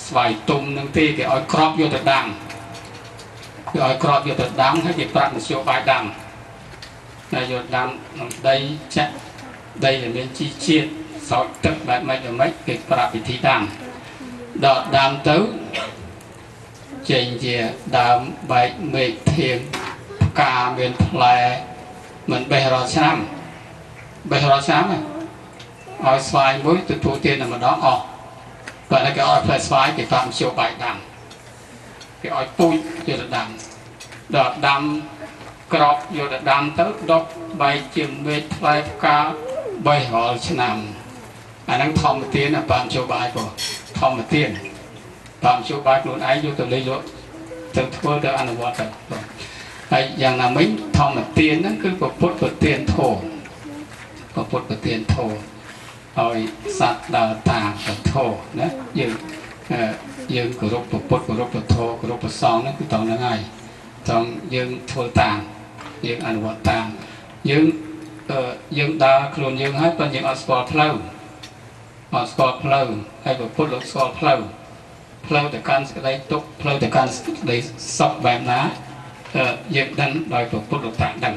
ស្វាយទុំនឹងទេគេឲ្យក្របយកទៅដាំគេឲ្យក្របយកទៅដាំហើយគេប្រាប់មធ្យោបាយដាំហើយយកដាំក្នុងដីចាក់ដីដែលមានជីជាតិស្រោចទឹកបែបម៉េចបែបម៉េចគេប្រាប់វិធីដាំដល់ដាំទៅចេញជាដើមបែកមេឃធៀងផ្កាមានផ្លែមិនបេះរាល់ឆ្នាំបេះរាល់ឆ្នាំឲ្យស្វាយមួយទទួលទានតែម្ដងអស់បើតែគេឲ្យផ្លែស្វាយគេប្រាប់មធ្យោបាយដាំគេឲ្យពូជយកទៅដាំដល់ដាំក្របយកទៅដាំទៅដុះបែកជាមេឃផ្លែផ្កាបេះរាល់ឆ្នាំអាហ្នឹងធម្មទានបានមធ្យោបាយព្រោះធម្មទានបានមធ្យោបាយខ្លួនឯងយកទៅលេងយកទៅធ្វើទៅអនុវត្តទៅហើយយ៉ាងណាមិញធម្មទានហ្នឹងគឺពុទ្ធប្រទានធម៌ពុទ្ធប្រទានធម៌ឲ្យសត្វដើរតាមពធណាយើងគោរពពុទ្ធគោរពធម៌គោរពព្រះសង្ឃហ្នឹងគឺត្រង់ហ្នឹងហើយត្រង់យើងធ្វើតាមយើងអនុវត្តតាមយើងដើរខ្លួនយើងហើយប៉ុន្តែយើងអត់ស្គាល់ផ្លូវហើយពុទ្ធលោកស្គាល់ផ្លូវទៅកាន់សេចក្តីទុក្ខផ្លូវទៅកាន់សេចក្តីសុខបែបណាយើងដឹងដោយពុទ្ធលោកត្រាស់ដឹង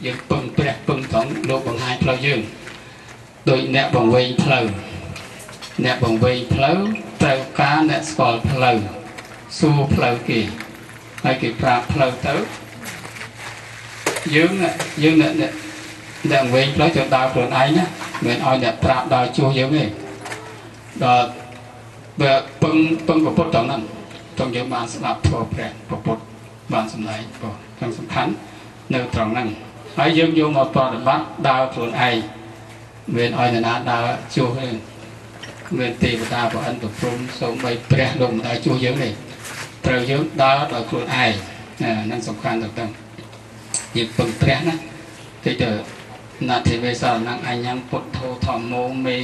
យើងពឹងព្រះពឹងត្រង់លោកបង្ហាញផ្លូវយើងដោយអ្នកបង្វែងផ្លូវអ្នកបង្វែងផ្លូវត្រូវការអ្នកស្គាល់ផ្លូវសួរផ្លូវគេហើយគេប្រាប់ផ្លូវទៅយើងអ្នកបង្វែងផ្លូវទៅដើរខ្លួនឯងណាមិនឲ្យអ្នកប្រាប់ដើរជួសយើងទេដល់បើពឹងពុទ្ធត្រង់ហ្នឹងត្រង់យើងបានស្ដាប់ធម៌ព្រះពុទ្ធបានសម្ដែងព្រោះទាំងសំខាន់នៅត្រង់ហ្នឹងហើយយើងយកមកប្រតិបត្តិដើរខ្លួនឯងមានឲ្យនរណាដើរជួសទេគ្មានទេវតាប្រអិនប្រព្រំសូម្បីព្រះលោកមិនដើរជួសយើងទេត្រូវយើងដើរដោយខ្លួនឯងហ្នឹងសំខាន់ទៅយើងពឹងព្រះណាតិចទៅណាធិវេសារណੰអញ្ញពុទ្ធោធម្មោមេ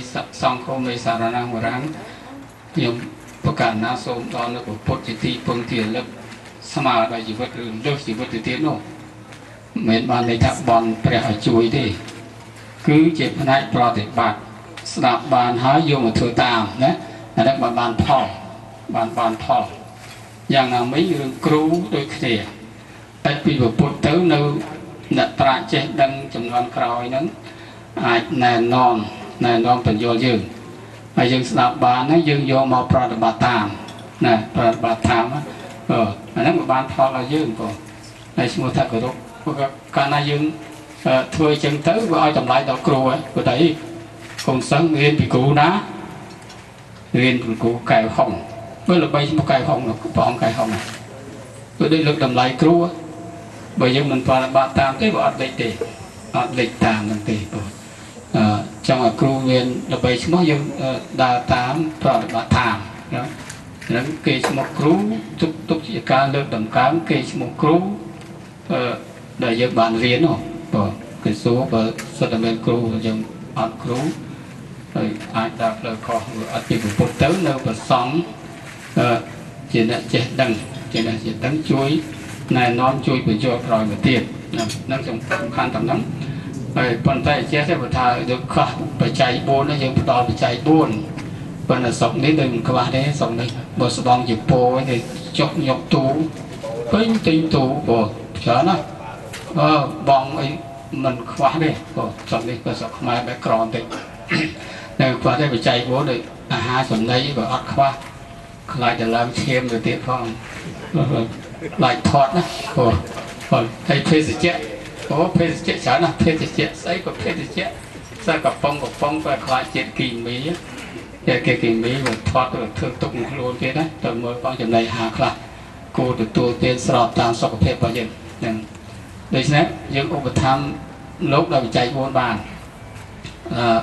សង្ឃោមេសារណੰវរាំងខ្ញុំប្រកាសណាសូមដល់នៅពុទ្ធជាទីពឹងទីរលឹកស្មើដល់ជីវិតឬលើសជីវិតទៅទៀតនោះមិនបានន័យថាបន់ព្រះឲ្យជួយទេគឺជាផ្នែកប្រតិបត្តិស្ដាប់បានហើយយកមកធ្វើតាមណាអានេះបានផលបានផលយ៉ាងណាមិញរឿងគ្រូដូចគ្នាតែពីពុទ្ធទៅនៅអ្នកប្រាជ្ញចេះដឹងចំនួនក្រោយហ្នឹងអាចណែនាំបញ្យល់យើងហើយយើងស្ដាប់បានហើយយើងយកមកប្រតិបត្តិតាមណាប្រតិបត្តិតាមអាហ្នឹងបានផលឲ្យយើងបងហើយឈ្មោះថាគោរពកាលណាយើងធ្វើអញ្ចឹងទៅវាឲ្យតម្លៃដល់គ្រូហើយព្រោះតែកូនសិស្សរៀនពីគ្រូណារៀនពីគ្រូកែវហុង មើលល្បីឈ្មោះកែហុងព្រះអង្គកែហុងគឺដូចលើកតម្លៃគ្រូបើយើងមិនប្រតិបត្តិតាមទេវាអត់លេចទេអត់លេចតាមនឹងទេបងចង់ឲ្យគ្រូមានល្បីឈ្មោះយើងដើរតាមប្រតិបត្តិតាមណាហ្នឹងគេឈ្មោះគ្រូទុកជាការលើកតម្កើងគេឈ្មោះគ្រូដែលយើងបានរៀននោះបងគេសួរបើសិតតែមានគ្រូយើងអត់គ្រូហើយអាចដើរផ្លូវខុសអត់ពីពុទ្ធទៅនៅប្រសង់ជាអ្នកចេះដឹងជាអ្នកចេះដឹងជួយណែនាំជួយបញ្យល់ក្រោយមកទៀតហ្នឹងសំខាន់តាមហ្នឹងហើយប៉ុន្តែចេះទេបើថាយើងខ្វះបច្ច័យ4នេះយើងផ្ដល់បច្ច័យ4ប៉ុន្តែស្រុកនេះដូចមិនខ្វះទេស្រុកនេះបើស្បង់ជាពោទេចុកញុកទូពេញទិញទូបងច្រើនណាស់បងអីមិនខ្វះទេបងស្រុកនេះក៏ស្រុកខ្មែរបែបក្របន្តិចនៅខ្វះទេបច្ច័យ4ដូចអាហារចំណីក៏អត់ខ្វះខ្លាចតែឡើងឈាមទៅទៀតផងខ្លាចថត់ណាបងហើយភេសជ្ជៈអូភេសជ្ជៈច្រើនណាស់ភេសជ្ជៈស្អីក៏ភេសជ្ជៈស្អីកំប៉ុងក៏ខ្លាចជាតិគីមីគេគីមីវាថត់ទៅធ្វើទុកខ្លួនទៀតណាទៅមើលបងចំណីអាហារខ្លះគួរទទួលទានស្របតាមសុខភាពរបស់យើងហ្នឹងដូច្នេះយើងឧបត្ថម្ភលោកដោយបច្ច័យ4បាន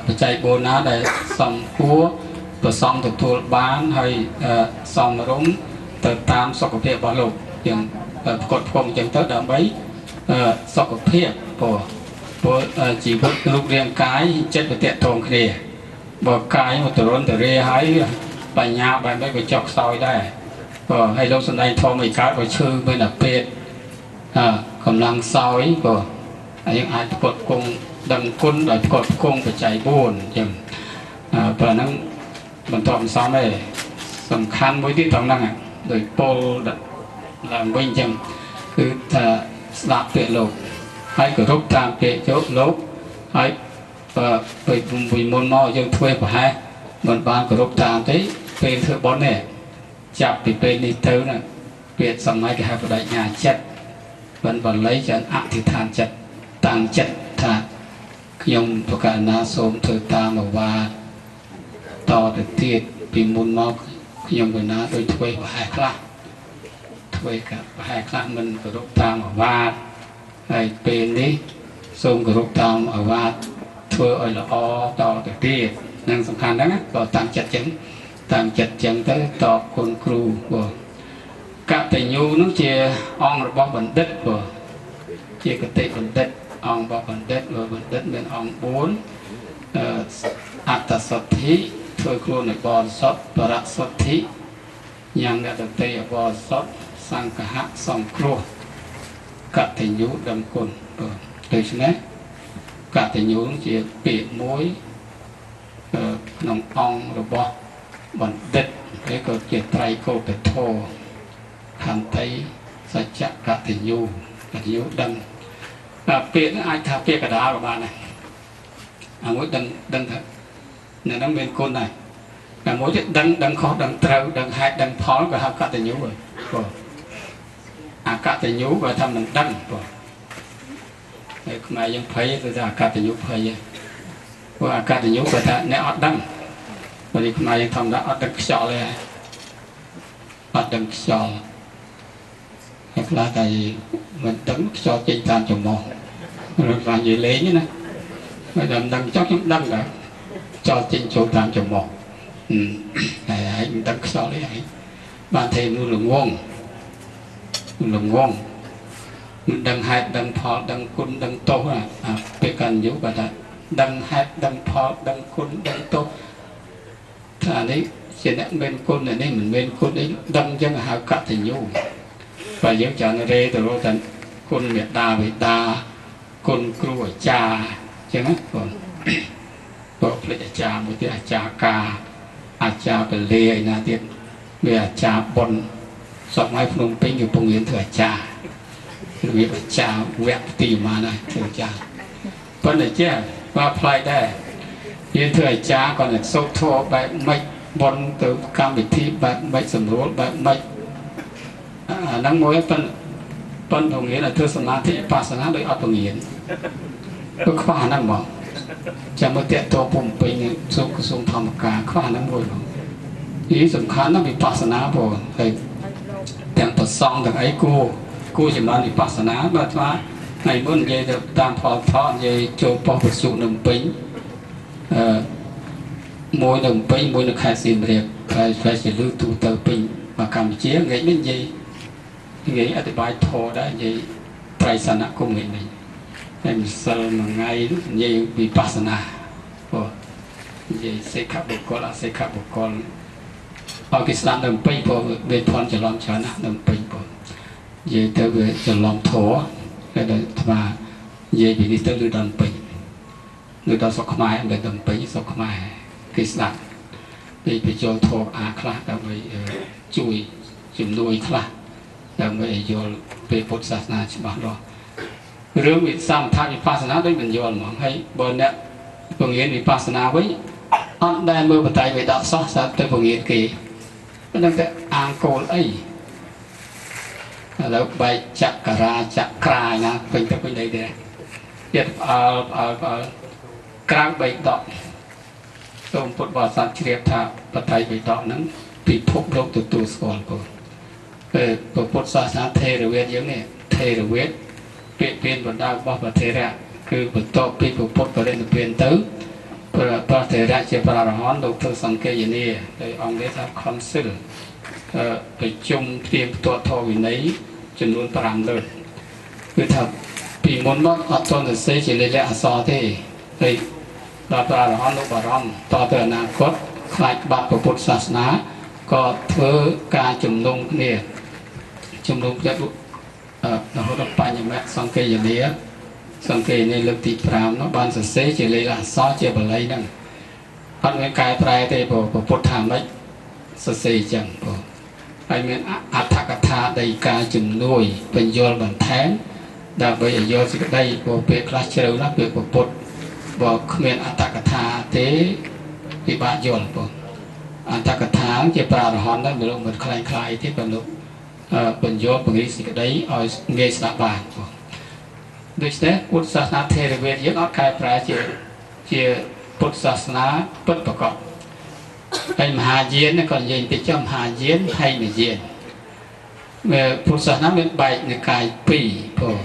បច្ច័យ4ណាដែលសំគួរប្រសងទទួលបានហើយសមរម្យទៅតាមសុខភាពរបស់លោកយើងផ្គត់ផ្គង់អញ្ចឹងទៅដើម្បីសុខភាពព្រោះជីវិតរូបរាងកាយចិត្តវាទាក់ទងគ្នាបើកាយមកទរនទរាហើយបញ្ញាបែបនេះក៏ចុះខ្សោយដែរបើហើយលោកសំដែងធម៌មិនកើតបើឈឺមានអាពេទ្យកម្លាំងខ្សោយបើហើយយើងអាចផ្គត់ផ្គង់ដឹងគុណដោយផ្គត់ផ្គង់បច្ច័យ4អញ្ចឹងព្រោះហ្នឹងបន្តមិនសមទេសំខាន់មួយទៀតត្រង់ហ្នឹងដោយពលឡើងវិញអញ្ចឹងគឺថាស្ដាប់ពាក្យលោកហើយគោរពតាមពាក្យលោកហើយពេលពីមុនមកយើងធ្វើប្រហែសមិនបានគោរពតាមទេពេលធ្វើបុណ្យនេះចាប់ពីពេលនេះទៅណាពាក្យសម័យគេហៅបដិញ្ញាចិត្តមិនបល័យចឹងអធិដ្ឋានចិត្តតាំងចិត្តថាខ្ញុំប្រកាសណាសូមធ្វើតាមអវាទតទៅទៀតពីមុនមកខ្ញុំកណាដូចធ្វើប្រហែសខ្លះធ្វើប្រហែសខ្លះមិនគោរពតាមអវាទហើយពេលនេះសូមគោរពតាមអវាទធ្វើឲ្យល្អតទៅទៀតនឹងសំខាន់ហ្នឹងក៏តាំងចិត្តចឹងតាំងចិត្តចឹងទៅតបគុណគ្រូបងកតញ្ញូនោះជាអង្គរបស់បណ្ឌិតបងជាគតិបណ្ឌិតអង្គរបស់បណ្ឌិតបណ្ឌិតមានអង្គ4អត្តសទ្ធិធ្វើខ្លួនឲ្យបរិសុទ្ធបរសុទ្ធិញ៉ាំអ្នកដទៃឲ្យបរិសុទ្ធសង្ឃៈសង្គ្រោះកតញ្ញូដឹងគុណបងដូច្នេះកតញ្ញូជាពាក្យមួយក្នុងអង្គរបស់បណ្ឌិតឬក៏ជាត្រៃកោតធម៌ខន្តីសច្ចៈកតញ្ញូកតញ្ញូដឹងពាក្យនេះអាចថាពាក្យកដាលក៏បានដែរអាមួយដឹងថាអ្នកហ្នឹងមានគុណដែរតែមួយទៀតដឹងខុសដឹងត្រូវដឹងហេតុដឹងផលក៏ហៅកតញ្ញូហើយបងអាកតញ្ញូបើថាមិនដឹងបងហើយខ្មែរយើងភ័យទៅថាអកតញ្ញូភ័យព្រោះអកតញ្ញូគាត់ថាអ្នកអត់ដឹងបើនេះខ្មែរយើងធម្មតាអត់ដឹងខ្យល់ទេអត់ដឹងខ្យល់ហើយខ្លះតែមិនដឹងខ្យល់ចេញតាមច្រមុះឬខ្លះនិយាយលេងណាហើយដល់ដឹងចង់ខ្ញុំដឹងដែរខ្យល់ចេញចូលតាមច្រមុះតែឯងមិនដឹងខ្យល់ទេឯងបានទេនោះល្ងងមិនដឹងហេតុដឹងផលដឹងគុណដឹងទោសអាពាក្យកញ្ញូគាត់ថាដឹងហេតុដឹងផលដឹងគុណដឹងទោសថានេះជាអ្នកមានគុណនេះមិនមានគុណអីដឹងអញ្ចឹងហៅកតញ្ញូបើយើងច្រើនរេទៅរកតែគុណមេដាបិតាគុណគ្រូអាចារ្យអញ្ចឹងណាបងបើភ្លេចអាចារ្យមួយទៀតអាចារ្យកាអាចារ្យពលាឯណាទៀតវាអាចារ្យប៉ុនសពថ្ងៃភ្នំពេញគេពងរៀនធ្វើអាចារ្យរបៀបអាចារ្យវគ្គទីប្រហែលហើយធ្វើអាចារ្យប៉ុន្តែចេះបើប្លែកដែររៀនធ្វើអាចារ្យគាត់នឹងសូត្រធម៌បែបម៉េចបុណ្យទៅកម្មវិធីបែបម៉េចសម្រួលបែបម៉េចអាហ្នឹងមួយប៉ុន្តែពងរៀនឲ្យធ្វើសមាធិវិបស្សនាដោយអត់ពងរៀនគឺខ្វះអាហ្នឹងហ្មងចាំមើលតាក់ទងភូមិពេញសូមក្រសួងធម្មការខ្វះអាហ្នឹងមួយហ្មង នេះសំខាន់ណាស់វិបស្សនាបងហើយទាំងប្រសងទាំងអីគួរចម្រើនវិបស្សនាបាទថាថ្ងៃមុននិយាយទៅតាមផលថតនិយាយចូលប៉ុស្តិ៍ប្រជុំនៅពេញមួយនៅពេញមួយនៅខេត្តសៀមរាបហើយផ្លែជាលឺទូទៅពេញមកកម្ពុជាថ្ងៃនេះនិយាយអធិប្បាយធម៌ដែរនិយាយត្រៃសនគមថ្ងៃនេះហើយម្សិលមួយថ្ងៃនិយាយវិបស្សនាបងនិយាយសេខបុគ្គលអសេខបុគ្គលឲ្យគេស្ដាប់នៅពេញព្រោះវាភ័ន្តច្រឡំច្រើនណាស់នៅពេញបងនិយាយទៅវាច្រឡំធម៌ហើយដល់អាត្មានិយាយពីនេះទៅឬដល់ពេញឬដល់ស្រុកខ្មែរមិនដល់ពេញស្រុកខ្មែរគេស្ដាប់ពីបញ្ចូលធម៌អាខ្លះដើម្បីជួយជំនួយខ្លះដើម្បីឲ្យយល់ពេលពុទ្ធសាសនាច្បាស់លាស់រឿងវិសមថវិបស្សនាដូចមិនយល់ហ្មងហើយបើអ្នកបង្រៀនវិបស្សនាវិញអត់ដែលមើលបតៃបិដកសោះស្រាប់ទៅបង្រៀនគេមិនដឹងតែអាងគោលអីឥឡូវបែកចក្រាចក្រាណាពេញទៅពេញដីដែរទៀតផ្អើលផ្អើលផ្អើលក្រៅបីដកសូមពុទ្ធបរិស័ទជ្រាបថាបតៃបិដកហ្នឹងពិភពលោកទទួលស្គាល់បងពេលពុទ្ធសាសនាថេរវាទយើងនេះថេរវាទពាក្យពៀនបណ្ដារបស់ព្រះថេរៈគឺបន្ទាប់ពីពុទ្ធបរិនិព្វានទៅព្រះថេរៈជាព្រះអរហន្តលោកធ្វើសង្កេយនាដោយអង់គ្លេសថា Council ប្រជុំផ្ទៀងផ្ទាត់ធម៌វិន័យចំនួន5លើកគឺថាពីមុនមកអត់ទាន់សរសេរជាលេខអក្សរទេហើយដល់ព្រះអរហន្តលោកបារម្ភតទៅអនាគតខ្លាចបាត់ពុទ្ធសាសនាក៏ធ្វើការជំនុំគ្នាជំនុំគ្នារហូតដល់បញ្ញមៈសង្កេយនាសង្កេយនាលើកទី5នោះបានសរសេរជាលេខអក្សរជាបាលីហ្នឹងអត់មានកែប្រែទេព្រោះពុទ្ធថាម៉េចសរសេរចឹងបងហើយមានអត្ថកថាដីកាជំនួយបញ្យល់បន្ថែមដើម្បីឲ្យយល់សេចក្តីព្រោះពេលខ្លះជ្រៅណាស់ពេលពុទ្ធបើគ្មានអត្ថកថាទេពិបាកយល់បងអត្ថកថាជាប្រារហន្តដែរលោកមិនខ្លែងខ្លាយទេបើលោកបញ្យល់ពង្រីកសេចក្តីឲ្យងាយស្ដាប់បានបងដូច្នេះពុទ្ធសាសនាថេរវាទយើងអត់កែប្រែជាពុទ្ធសាសនាពិតប្រាកដហើយមហាយានក៏និយាយតិចចុះមហាយានហើយនិយានពុទ្ធសាសនាមានបែកនិកាយ2ព្រោះ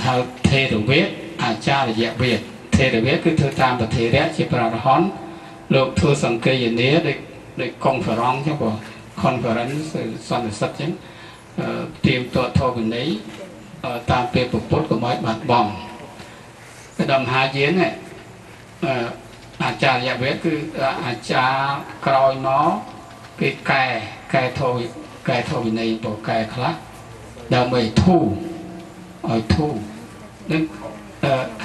ហៅថេរវាទអាចារ្យវាទថេរវាទគឺធ្វើតាមប្រធេរៈជាព្រះអរហន្តលោកធ្វើសង្កេយនាដូចកុងហ្វរង់ចឹងបង conference សន្និសីទចឹងត្រៀមតធម៌វិន័យតាមពេលពុទ្ធកុំឲ្យបាត់បង់តែដល់មហាយាននេះអាចារ្យវេទគឺអាចារ្យក្រោយមកគេកែធម៌កែធម៌វិន័យបកែខ្លះដើម្បីធូរឲ្យធូរនឹង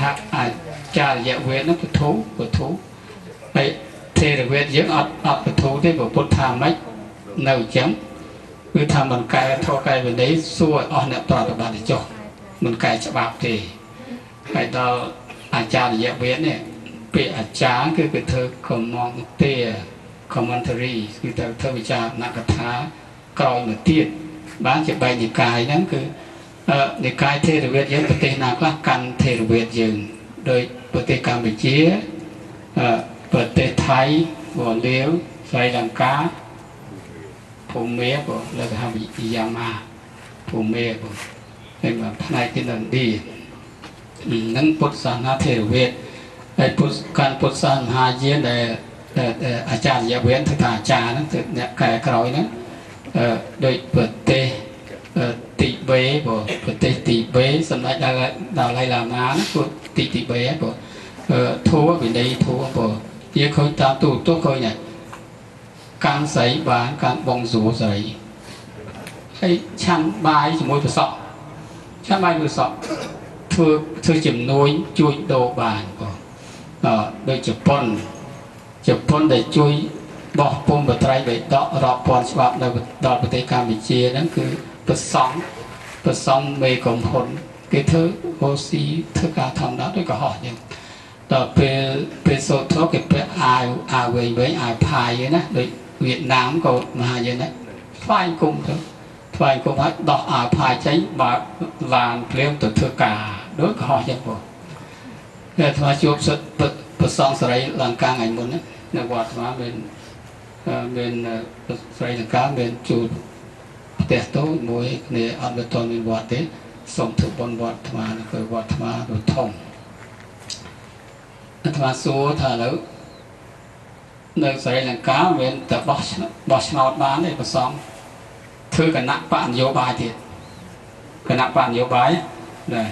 ហាក់អាចារ្យវេទនោះពធូពធូហើយថេរវេទយើងអត់ពធូទេពុទ្ធថាម៉េចនៅអញ្ចឹងគឺថាមិនកែធម៌កែវិន័យសួរឲ្យអស់អ្នកប្រតិបត្តិចុះមិនកែច្បាប់ទេហើយដល់អាចារ្យវេទនេះពាក្យអាចារ្យគឺគេធ្វើ commentary គឺត្រូវធ្វើវិចារណកថាក្រោយមកទៀតបានជាបែកនិកាយហ្នឹងគឺនិកាយថេរវាទយើងប្រទេសណាខ្លះកាន់ថេរវាទយើងដោយប្រទេសកម្ពុជាប្រទេសថៃវលាវស្រីលង្កាភូមាក៏លើកហៅយ៉ាម៉ាភូមាក៏ហើយមកផ្នែកទីឥណ្ឌានឹងពុទ្ធសាសនាថេរវាទហើយពុទ្ធកាន់ពុទ្ធសាសនាមហាយានដែលអាចារ្យវេនធ្វើថាអាចារ្យហ្នឹងគឺអ្នកកែក្រោយហ្នឹងដោយប្រទេសទីបេព្រោះប្រទេសទីបេសម្ដេចដល់ឡៃឡាម៉ាហ្នឹងគឺទីបេព្រោះធัวវិន័យធัวព្រោះជាឃើញតាមទូទស្សន៍ឃើញកាន់ស្រីបានកាន់បងស្រួលស្រីហើយឆាន់បាយជាមួយប្រសក់ឆាន់បាយប្រសក់ធ្វើជំនួយជួយដូរបានបងដូចជប៉ុនដែលជួយបោះពុំបត្រៃបិដករាប់ពាន់ច្បាប់នៅដល់ប្រទេសកម្ពុជាហ្នឹងគឺប្រសង់មេកំហ៊ុនគេធ្វើអូស៊ីធ្វើការធម្មតាដូចកុហកអញ្ចឹងដល់ពេលសូត្រធម៌គេពាក់អាវអាវវែងៗអាវផាយណាដូចវៀតណាមក៏មហាយានដែរថ្វាយគុំទៅថ្វាយគុំហើយដោះអាវផាយចេញបើឡានភ្លាមទៅធ្វើការដូចកុហកអញ្ចឹងបងតែអាត្មាជួបសិទ្ធប្រសងសរីលង្កាថ្ងៃមុនណានៅវត្តអាត្មាមាន មានស្រីលង្កាមានជួលផ្ទះតូចមួយគ្នាអត់ទៅមានវត្តទេសូមធ្វើបុណ្យវត្តអាត្មាគឺវត្តអាត្មាទៅធំអាត្មាសួរថាឥឡូវនៅស្រីលង្កាមានតែបោះឆ្នោតបានទេប្រសងធ្វើគណៈបកនយោបាយទៀតគណៈបកនយោបាយដែរ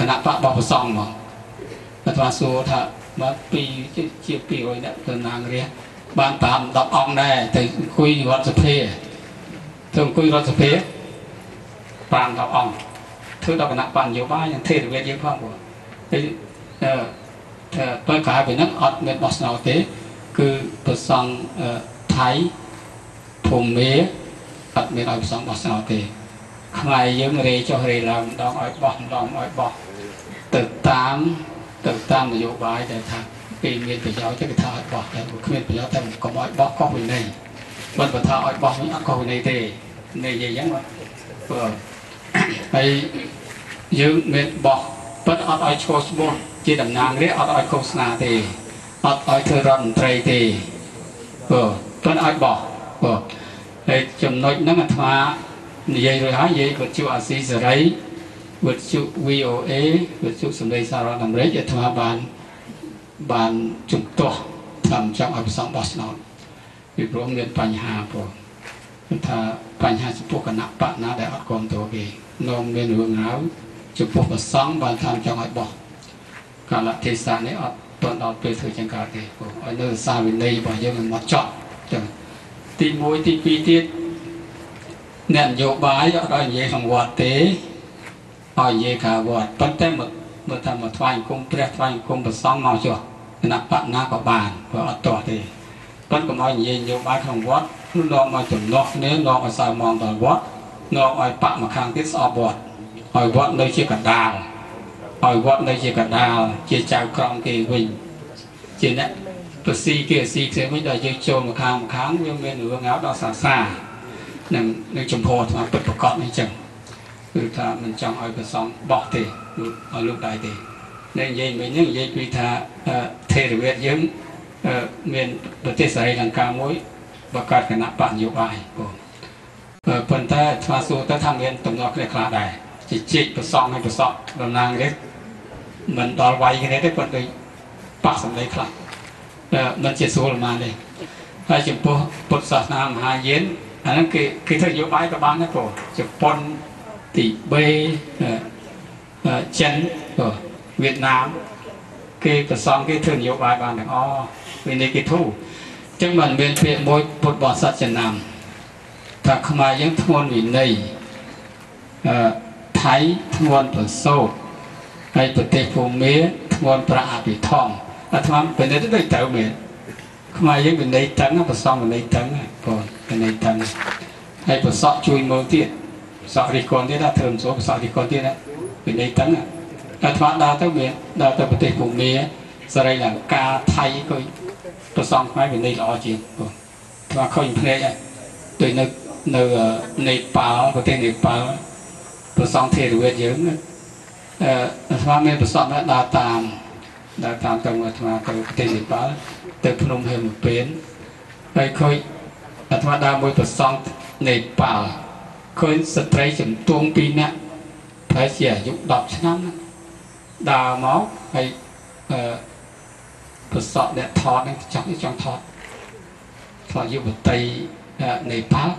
គណៈបករបស់ប្រសងមកអាត្មាសួរថាបើពីជា200អ្នកតំណាងរាស្ត្របាន5 10អង្គដែរទៅអង្គុយរដ្ឋសភាទៅអង្គុយរដ្ឋសភា5 10អង្គធ្វើដល់គណៈបកនយោបាយយ៉ាងថេរវេទយើងផងបងហើយបើក្រៅពីហ្នឹងអត់មានបោះឆ្នោតទេគឺប្រសងថៃភូមាអត់មានឲ្យប្រសងបោះឆ្នោតទេខ្មែរយើងរេចុះរេឡើងម្ដងឲ្យបោះម្ដងឲ្យបោះទៅតាមនយោបាយដែលថាពេលមានប្រយោជន៍ទៅគេថាឲ្យបោះតែគ្មានប្រយោជន៍តែកុំឲ្យបោះខុសវិន័យបើថាឲ្យបោះវិញអត់ខុសវិន័យទេនិយាយយ៉ាងបាទហើយយើងមានបោះពិតអត់ឲ្យឈរឈ្មោះជាតំណាងរាស្ត្រអត់ឲ្យឃោសនាទេអត់ឲ្យធ្វើរដ្ឋមន្ត្រីទេបាទពិតឲ្យបោះបាទហើយចំណុចហ្នឹងអាត្មានិយាយរួចហើយនិយាយវិទ្យុអាស៊ីសេរីវិទ្យុ VOA វិទ្យុសម្លេងសហរដ្ឋអាមេរិកអាត្មាបានជំទាស់ថាមិនចង់ឲ្យប្រសងបោះឆ្នោតពីព្រោះមានបញ្ហាព្រោះថាបញ្ហាចំពោះគណៈបកណាដែលអត់គ្រប់គ្រងគេនាំមានរឿងរ៉ាវចំពោះប្រសងបានថាចង់ឲ្យបោះកាលៈទេសៈនេះអត់ទាន់ដល់ពេលធ្វើចឹងកើតទេព្រោះឲ្យនៅសាវិន័យរបស់យើងមិនមកចប់ចឹងទី1ទី2ទៀតអ្នកនយោបាយអត់ឲ្យនិយាយក្នុងវត្តទេឲ្យនិយាយក្រៅវត្តប៉ុន្តែមកថាមកថ្វាយអង្គមព្រះថ្វាយអង្គមប្រសងមកចុះគណៈបកណាក៏បានព្រោះអត់ទាស់ទេប៉ុន្តែកុំឲ្យនិយាយនយោបាយក្នុងវត្តនាំឲ្យទំនាស់គ្នានាំឲ្យសៅមងដល់វត្តនាំឲ្យបាក់មកខាងទៀតស្អប់វត្តឲ្យវត្តនៅជាកណ្ដាលឲ្យវត្តនៅជាកណ្ដាលជាចៅក្រមគេវិញជាអ្នកប្រស៊ីគេស៊ីគេវិញដល់យើងចូលមកខាងវាមានរឿងរ៉ាវដល់សាសានឹងចំពោះអាត្មាពិតប្រកបនេះចឹងគឺថាមិនចង់ឲ្យប្រសងបោះទេឲ្យលោកដែរទេនេះនិយាយមិញហ្នឹងនិយាយពីថាថេរវេទយើងមានប្រទេសសេរីលង្កាមួយបង្កើតគណៈបកនយោបាយបងប៉ុន្តែអាត្មាសួរទៅថាមានទំនាស់គ្នាខ្លះដែរជាជែកប្រសងឲ្យប្រសក់តំណាងរាស្ត្រមិនដល់វាយគ្នាទេប៉ុន្តែប៉ះសម្ដីខ្លះមិនជាស្រួលប៉ុន្មានទេហើយចំពោះពុទ្ធសាសនាមហាយានអាហ្នឹងគេធ្វើនយោបាយក៏បានដែរព្រោះជប៉ុនទីបេចិនវៀតណាមគេប្រសងគេធ្វើនយោបាយបានទាំងអស់វិន័យគេធូរអញ្ចឹងมันមានពាក្យមួយពុទ្ធបរិស័ទចំណាំថាខ្មែរយើងធ្ងន់វិន័យថៃធ្ងន់ប្រសូតហើយប្រទេសភូមាធ្ងន់ប្រាក់អភិធម្មអាត្មាពិនិត្យទៅដូចត្រូវមែនខ្មែរយើងវិន័យតឹងប្រសងវិន័យតឹងបងវិន័យតឹងហើយប្រសក់ជួយមើលទៀតប្រសក់រិះគន់ទៀតណាធ្វើមិនស្រួលប្រសក់រិះគន់ទៀតណាវិន័យតឹងអាត្មាដើរទៅមានដើរទៅប្រទេសភូមាសេរីលង្កាថៃក៏ប្រសងខ្មែរវិន័យល្អជាងបងអាត្មាឃើញភ្នែកហើយដូចនៅនេប៉ាល់ប្រទេសនេប៉ាល់ប្រសងថេរវេទយើងអាត្មាមានប្រសក់ដើរតាមទៅអាត្មាទៅប្រទេសនេប៉ាល់ទៅភ្នំហេមពៀនហើយឃើញអាត្មាដើរមួយប្រសងនេប៉ាល់ឃើញស្ត្រីជំទង់2នាក់ប្រហែលជាអាយុ10ឆ្នាំដើរមកហើយប្រសក់អ្នកថតហ្នឹងចង់ថតយុវតីនេប៉ាល់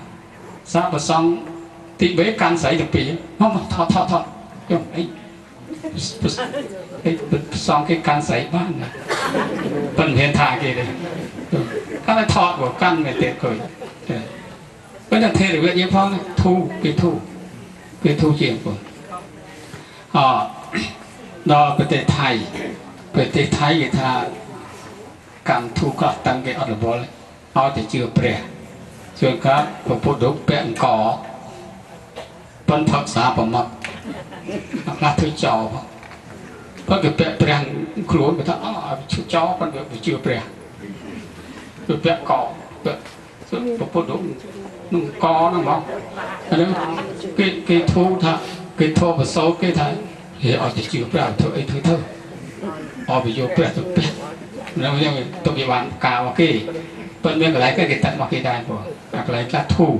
សាប្រសងទី3កាន់ស្រីទាំងពីរមកថតខ្ញុំអីប្រសងគេកាន់ស្រីបានណាប៉ុន្តែថាគេទេកាន់ថតបើកាន់មិនទេឃើញប៉ុន្តែថេរវេទយើងផងធូគេធូជាងបងអដល់ប្រទេសថៃគេថាកម្មធូក៏តាំងគេអត់រវល់ឲ្យតែជឿព្រះជួនកាលព្រះពុទ្ធរូបពាក់អង្គប៉ុនផឹកសាប្រមាត់ខ្លះធ្វើចោលប៉ុន្តែគេពាក់ព្រះខ្លួនគេថាអចោលប៉ុន្តែវាជឿព្រះគឺពាក់កពាក់ព្រះពុទ្ធរូបនឹងកហ្នឹងហ្មងអានេះគេធូថាគេធូប្រសូតគេថាហេអត់ទៅជឿព្រះធ្វើអីធ្វើទៅអត់ទៅយកព្រះទៅពាក់ហ្នឹងយ៉ាងទៅគេបានកាវគេ ប៉ុន្តែមានកន្លែងគេទឹកមកគេដែរព្រោះអាកន្លែងខ្លះធូរ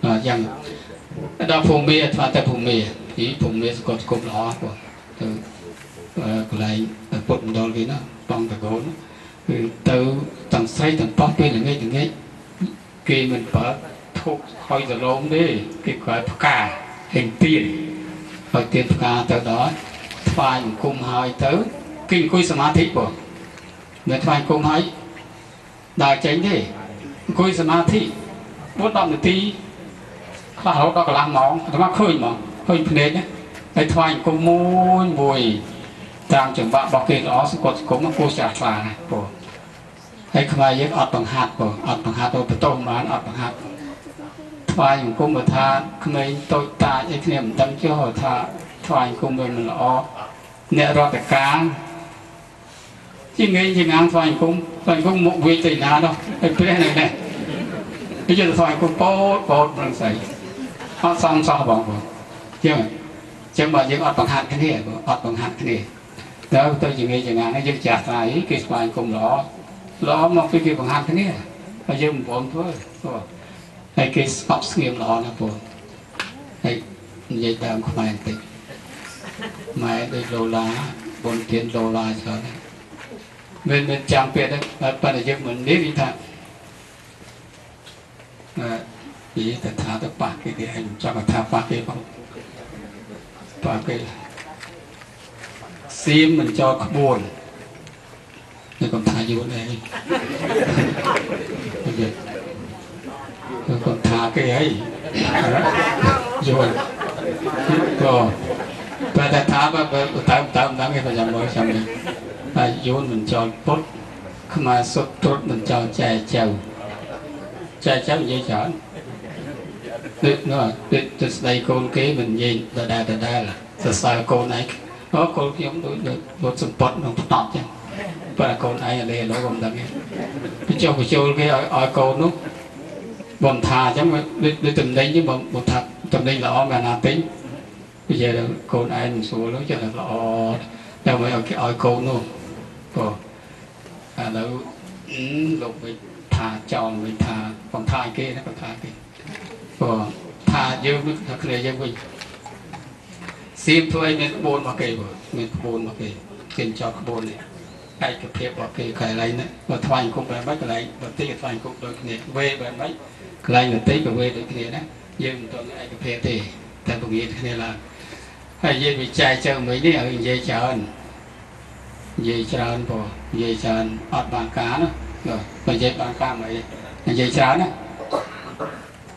អញ្ចឹងដល់ភូមិអាត្មាទៅភូមិពីភូមិសកលគុំល្អព្រោះទៅកន្លែងពុទ្ធមណ្ឌលគេណាបងតកូនគឺទៅទាំងស្រីទាំងប្រុសពេលល្ងាចល្ងាចគេមិនបើធុកហើយសឡោមទេគេគ្រាន់ផ្កាហេងទៀនហើយទៀនផ្កាទៅដល់ថ្វាយបង្គំហើយទៅគេអង្គុយសមាធិបងមិនថ្វាយបង្គំហើយដើរចេញទេអង្គុយសមាធិ4 10នាទីខ្លះរហូតដល់កន្លះម៉ោងអាត្មាឃើញហ្មងឃើញភ្នែកណាហើយថ្វាយបង្គំមួយមួយតាមចង្វាក់របស់គេល្អសកត់សង្គមគួរច្រាស់ថ្លាណាបងហើយខ្មែរយើងអត់បង្ហាត់បងអត់បង្ហាត់ទៅបន្ទោសបានអត់បង្ហាត់ថ្វាយបង្គំបើថាក្មេងតូចតាចអីគ្នាមិនដឹងចុះថាថ្វាយបង្គំវាមិនល្អអ្នករដ្ឋការជាងាយជាងាងថ្វាយបង្គំថ្វាយបង្គំមុខវាទៅណានោះហើយព្រះនៅនេះគេជិះថ្វាយបង្គំពោតពោតមិនស្អីអត់សមសោះបងបងចឹងបើយើងអត់បង្ហាត់គ្នាបងអត់បង្ហាត់គ្នាទៅទៅជាងាយជាងាងយើងចាស់ថ្លៃគេស្វាយគុំល្អល្អមកពីគេបង្ហាត់គ្នាហើយយើងមិនព្រមធ្វើបងហើយគេស្ងប់ស្ងៀមល្អណាស់បងហើយនិយាយដើមខ្មែរបន្តិចម៉ែដូចឡូឡាបុណ្យទានឡូឡាច្រើនណាមិនមិនចាំពេលហ្នឹងប៉ុន្តែយើងមិននេះនិយាយថានិយាយតែថាទៅប៉ះគេគេឯងចង់ថាប៉ះគេបងប៉ះគេសៀមមិនចោលក្បួននេះកុំថាយួនឯងកុំថាគេអីយួនក៏តែថាបើតាមតាមហ្នឹងគេចាំមើលចាំនេះតែយួនមិនចោលពុតខ្មែរសុទ្ធត្រុតមិនចោលចែចៅចែចៅនិយាយច្រើនដូចនោះដូចទៅស្ដីកូនគេមិននិយាយដដែលដដែលសរសើរកូនឯងអូកូនខ្ញុំដូចដូចសម្ពត់ក្នុងផ្នត់ចឹងប៉ុន្តែកូនឯងអាលេឡូក៏មិនដឹងទេបញ្ចុះបញ្ចូលគេឲ្យឲ្យកូននោះបំថាអញ្ចឹងដូចតំណែងចឹងបំថាតំណែងល្អកាលណាទិញនិយាយដល់កូនឯងមិនស្រួលចឹងល្អតែមកឲ្យគេឲ្យកូននោះក៏ឥឡូវលោកវិញថាចោលវិញថាបំថាគេណាបំថាគេក៏ថាយើងនោះថាគ្នាយើងវិញសៀមធ្វើឲ្យមានក្បួនរបស់គេបងមានក្បួនរបស់គេគេចោលក្បួននេះឯកភាពរបស់គេកន្លែងនេះបើថ្វាយគុំបែបម៉េចកន្លែងបន្តិចថ្វាយគុំដូចគ្នាវេបែបម៉េចកន្លែងបន្តិចក៏វេដូចគ្នាណាយើងមិនទាន់ឯកភាពទេតែពង្រៀនគ្នាឡើងហើយនិយាយវិច័យចៅមួយនេះឲ្យនិយាយច្រើននិយាយច្រើនបងនិយាយច្រើនអត់បានការណាបើនិយាយបានការមិននិយាយច្រើនណា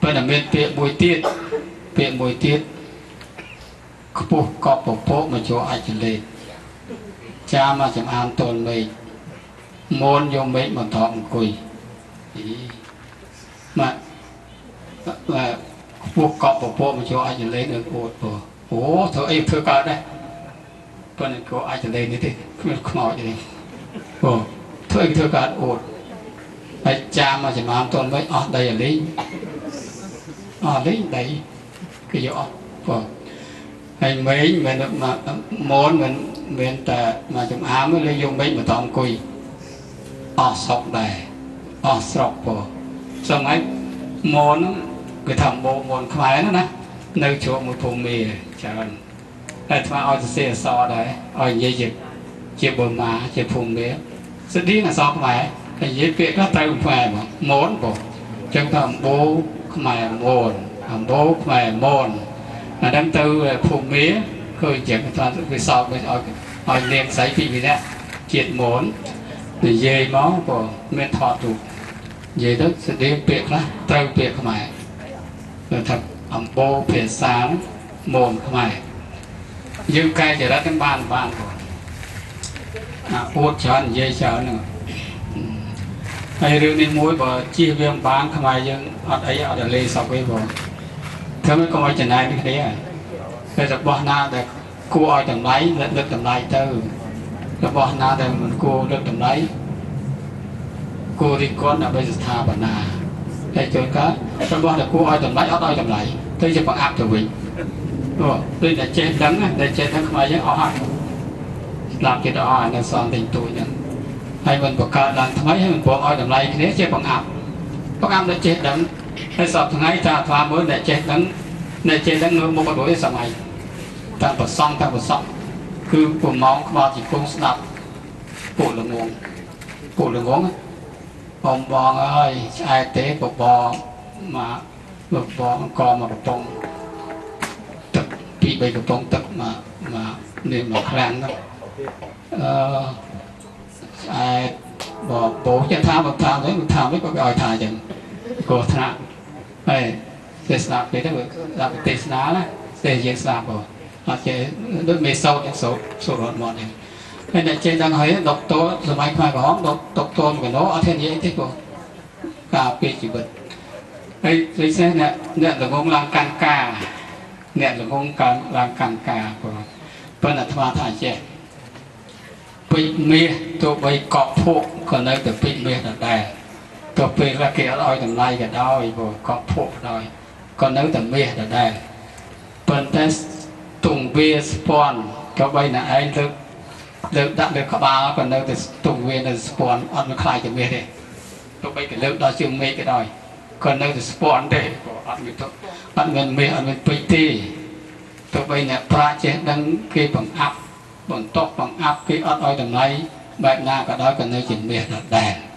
ប៉ុន្តែមានពាក្យមួយទៀតពាក្យមួយទៀតខ្ពស់កប់ពពកមកចូលអាចលេតចាមកចំអានទល់មេឃមូនយកមេឃមកថតអង្គុយមកខ្ពស់កប់ពពកមកចូលអាចលេតនៅអូតបងអូធ្វើអីធ្វើកើតដែរប៉ុន្តែក៏អាចលេតនេះទេគ្មានខ្មោចទេបងធ្វើអីធ្វើកើតអូតហើយចាមកចំអានទល់មេឃអស់ដីអាលីងអស់លីងដីគេយកអស់បងហើយមេឃមិនមូនមិនមានតែមកចំអាមលេយកមេឃមកតអង្គុយអស់ស្រុកដែរអស់ស្រុកបងសង្ហៃមូនគេថាមូនខ្មែរណានៅជ្រកមួយភូមិច្រើនតែថ្មឲ្យសរសេរអក្សរដែរឲ្យនិយាយជាបមាជាភូមិស្តៀងអក្សរខ្មែរតែនិយាយពាក្យក៏ត្រូវខ្មែរហ្មងមូនបងអញ្ចឹងថាអំបូរខ្មែរមូនអំបូរខ្មែរមូនអាហ្នឹងទៅភូមិឃើញចឹងថាវាសោកវិញឲ្យនាងស្រីពីរនាក់ជាតិមូននិយាយមកក៏មានថតរូបនិយាយទៅស្តៀងពាក្យខ្លះត្រូវពាក្យខ្មែរគឺថាអំបូរភាសាមូនខ្មែរយើងកែចរិតនឹងបានបងអាអួតច្រើននិយាយច្រើនហ្នឹងហើយរឿងនេះមួយបើជៀសវាងបានខ្មែរយើងអត់អីអត់លេសោកទេបងធ្វើមិនកុំឲ្យចំណែនគ្នាតែរបស់ណាដែលគួរឲ្យតម្លៃលើកតម្លៃទៅរបស់ណាដែលមិនគួរលើកតម្លៃគួររិះគន់ដើម្បីស្ថាបនាតែជួនកាលរបស់ដែលគួរឲ្យតម្លៃអត់ឲ្យតម្លៃទៅជាបង្អាប់ទៅវិញអូដូចតែចេះដឹងតែចេះដឹងខ្មែរយើងអស់ហើយស្លាប់គេទៅអស់នៅសល់តែទួយហ្នឹង ហើយមិនបង្កើតឡើងថ្មីហើយមិនព្រមឲ្យតម្លៃគ្នាជាបង្អាប់បង្អាប់អ្នកចេះដឹងហើយសពថ្ងៃថាអាត្មាមើលអ្នកចេះដឹងអ្នកចេះដឹងនៅមុខអត់រួចសម័យតាមប្រសង់តាមប្រសង់គឺប្រម៉ោងក្បាលជាគង់ស្ដាប់ពួកល្ងងពួកល្ងងបងបងអើយឆ្អែតទេបបមកបបអង្គមកកំប៉ុងទឹកពីរបីកំប៉ុងទឹកមកមកនេះមកខ្លាំងហ្នឹងអឺឆ្អែតបបោចេះថាបើថាវិញថាវិញក៏គេឲ្យថាអញ្ចឹងគ្រោះថ្នាក់ហើយទេសនាពេលទៅស្ដាប់ទេសនាណាទេសយើងស្ដាប់បងអត់ចេះដូចមេសោតយ៉ាងសោតសូត្ររត់មកនេះហើយអ្នកចេះដឹងហើយដុកទ័រសម័យខ្មែរក្រហមដុកទ័រមួយកណោអត់ហ៊ាននិយាយទេបងការពារជីវិតហើយដូច្នេះអ្នកអ្នកល្ងងឡើងកាន់ការអ្នកល្ងងកើឡើងកាន់ការបងប៉ុន្តែអាត្មាថាចេះពេជ្រមាសទោះបីកក់ភក់ក៏នៅតែពេជ្រមាសដដែលទោះពេលខ្លះគេអត់ឲ្យតម្លៃក៏ដោយបងកក់ភក់ដោយក៏នៅតែមាសដដែលប៉ុន្តែទងវាស្ពាន់ក៏បីណែឯងលើកលើកដាក់លើក្បាលក៏នៅតែទងវានៅស្ពាន់អត់មានខ្លាចជាមាសទេទោះបីគេលើកដល់ជើងមេឃក៏ដោយក៏នៅតែស្ពាន់ទេក៏អត់មានអត់មានមាសអត់មានពេជ្រទេទោះបីអ្នកប្រាជ្ញចេះដឹងគេបង្អាប់បន្ទាប់បង្អាប់គេអត់ឲ្យតម្លៃបែបណាក៏ដោយក៏នៅជាមាសដដែល។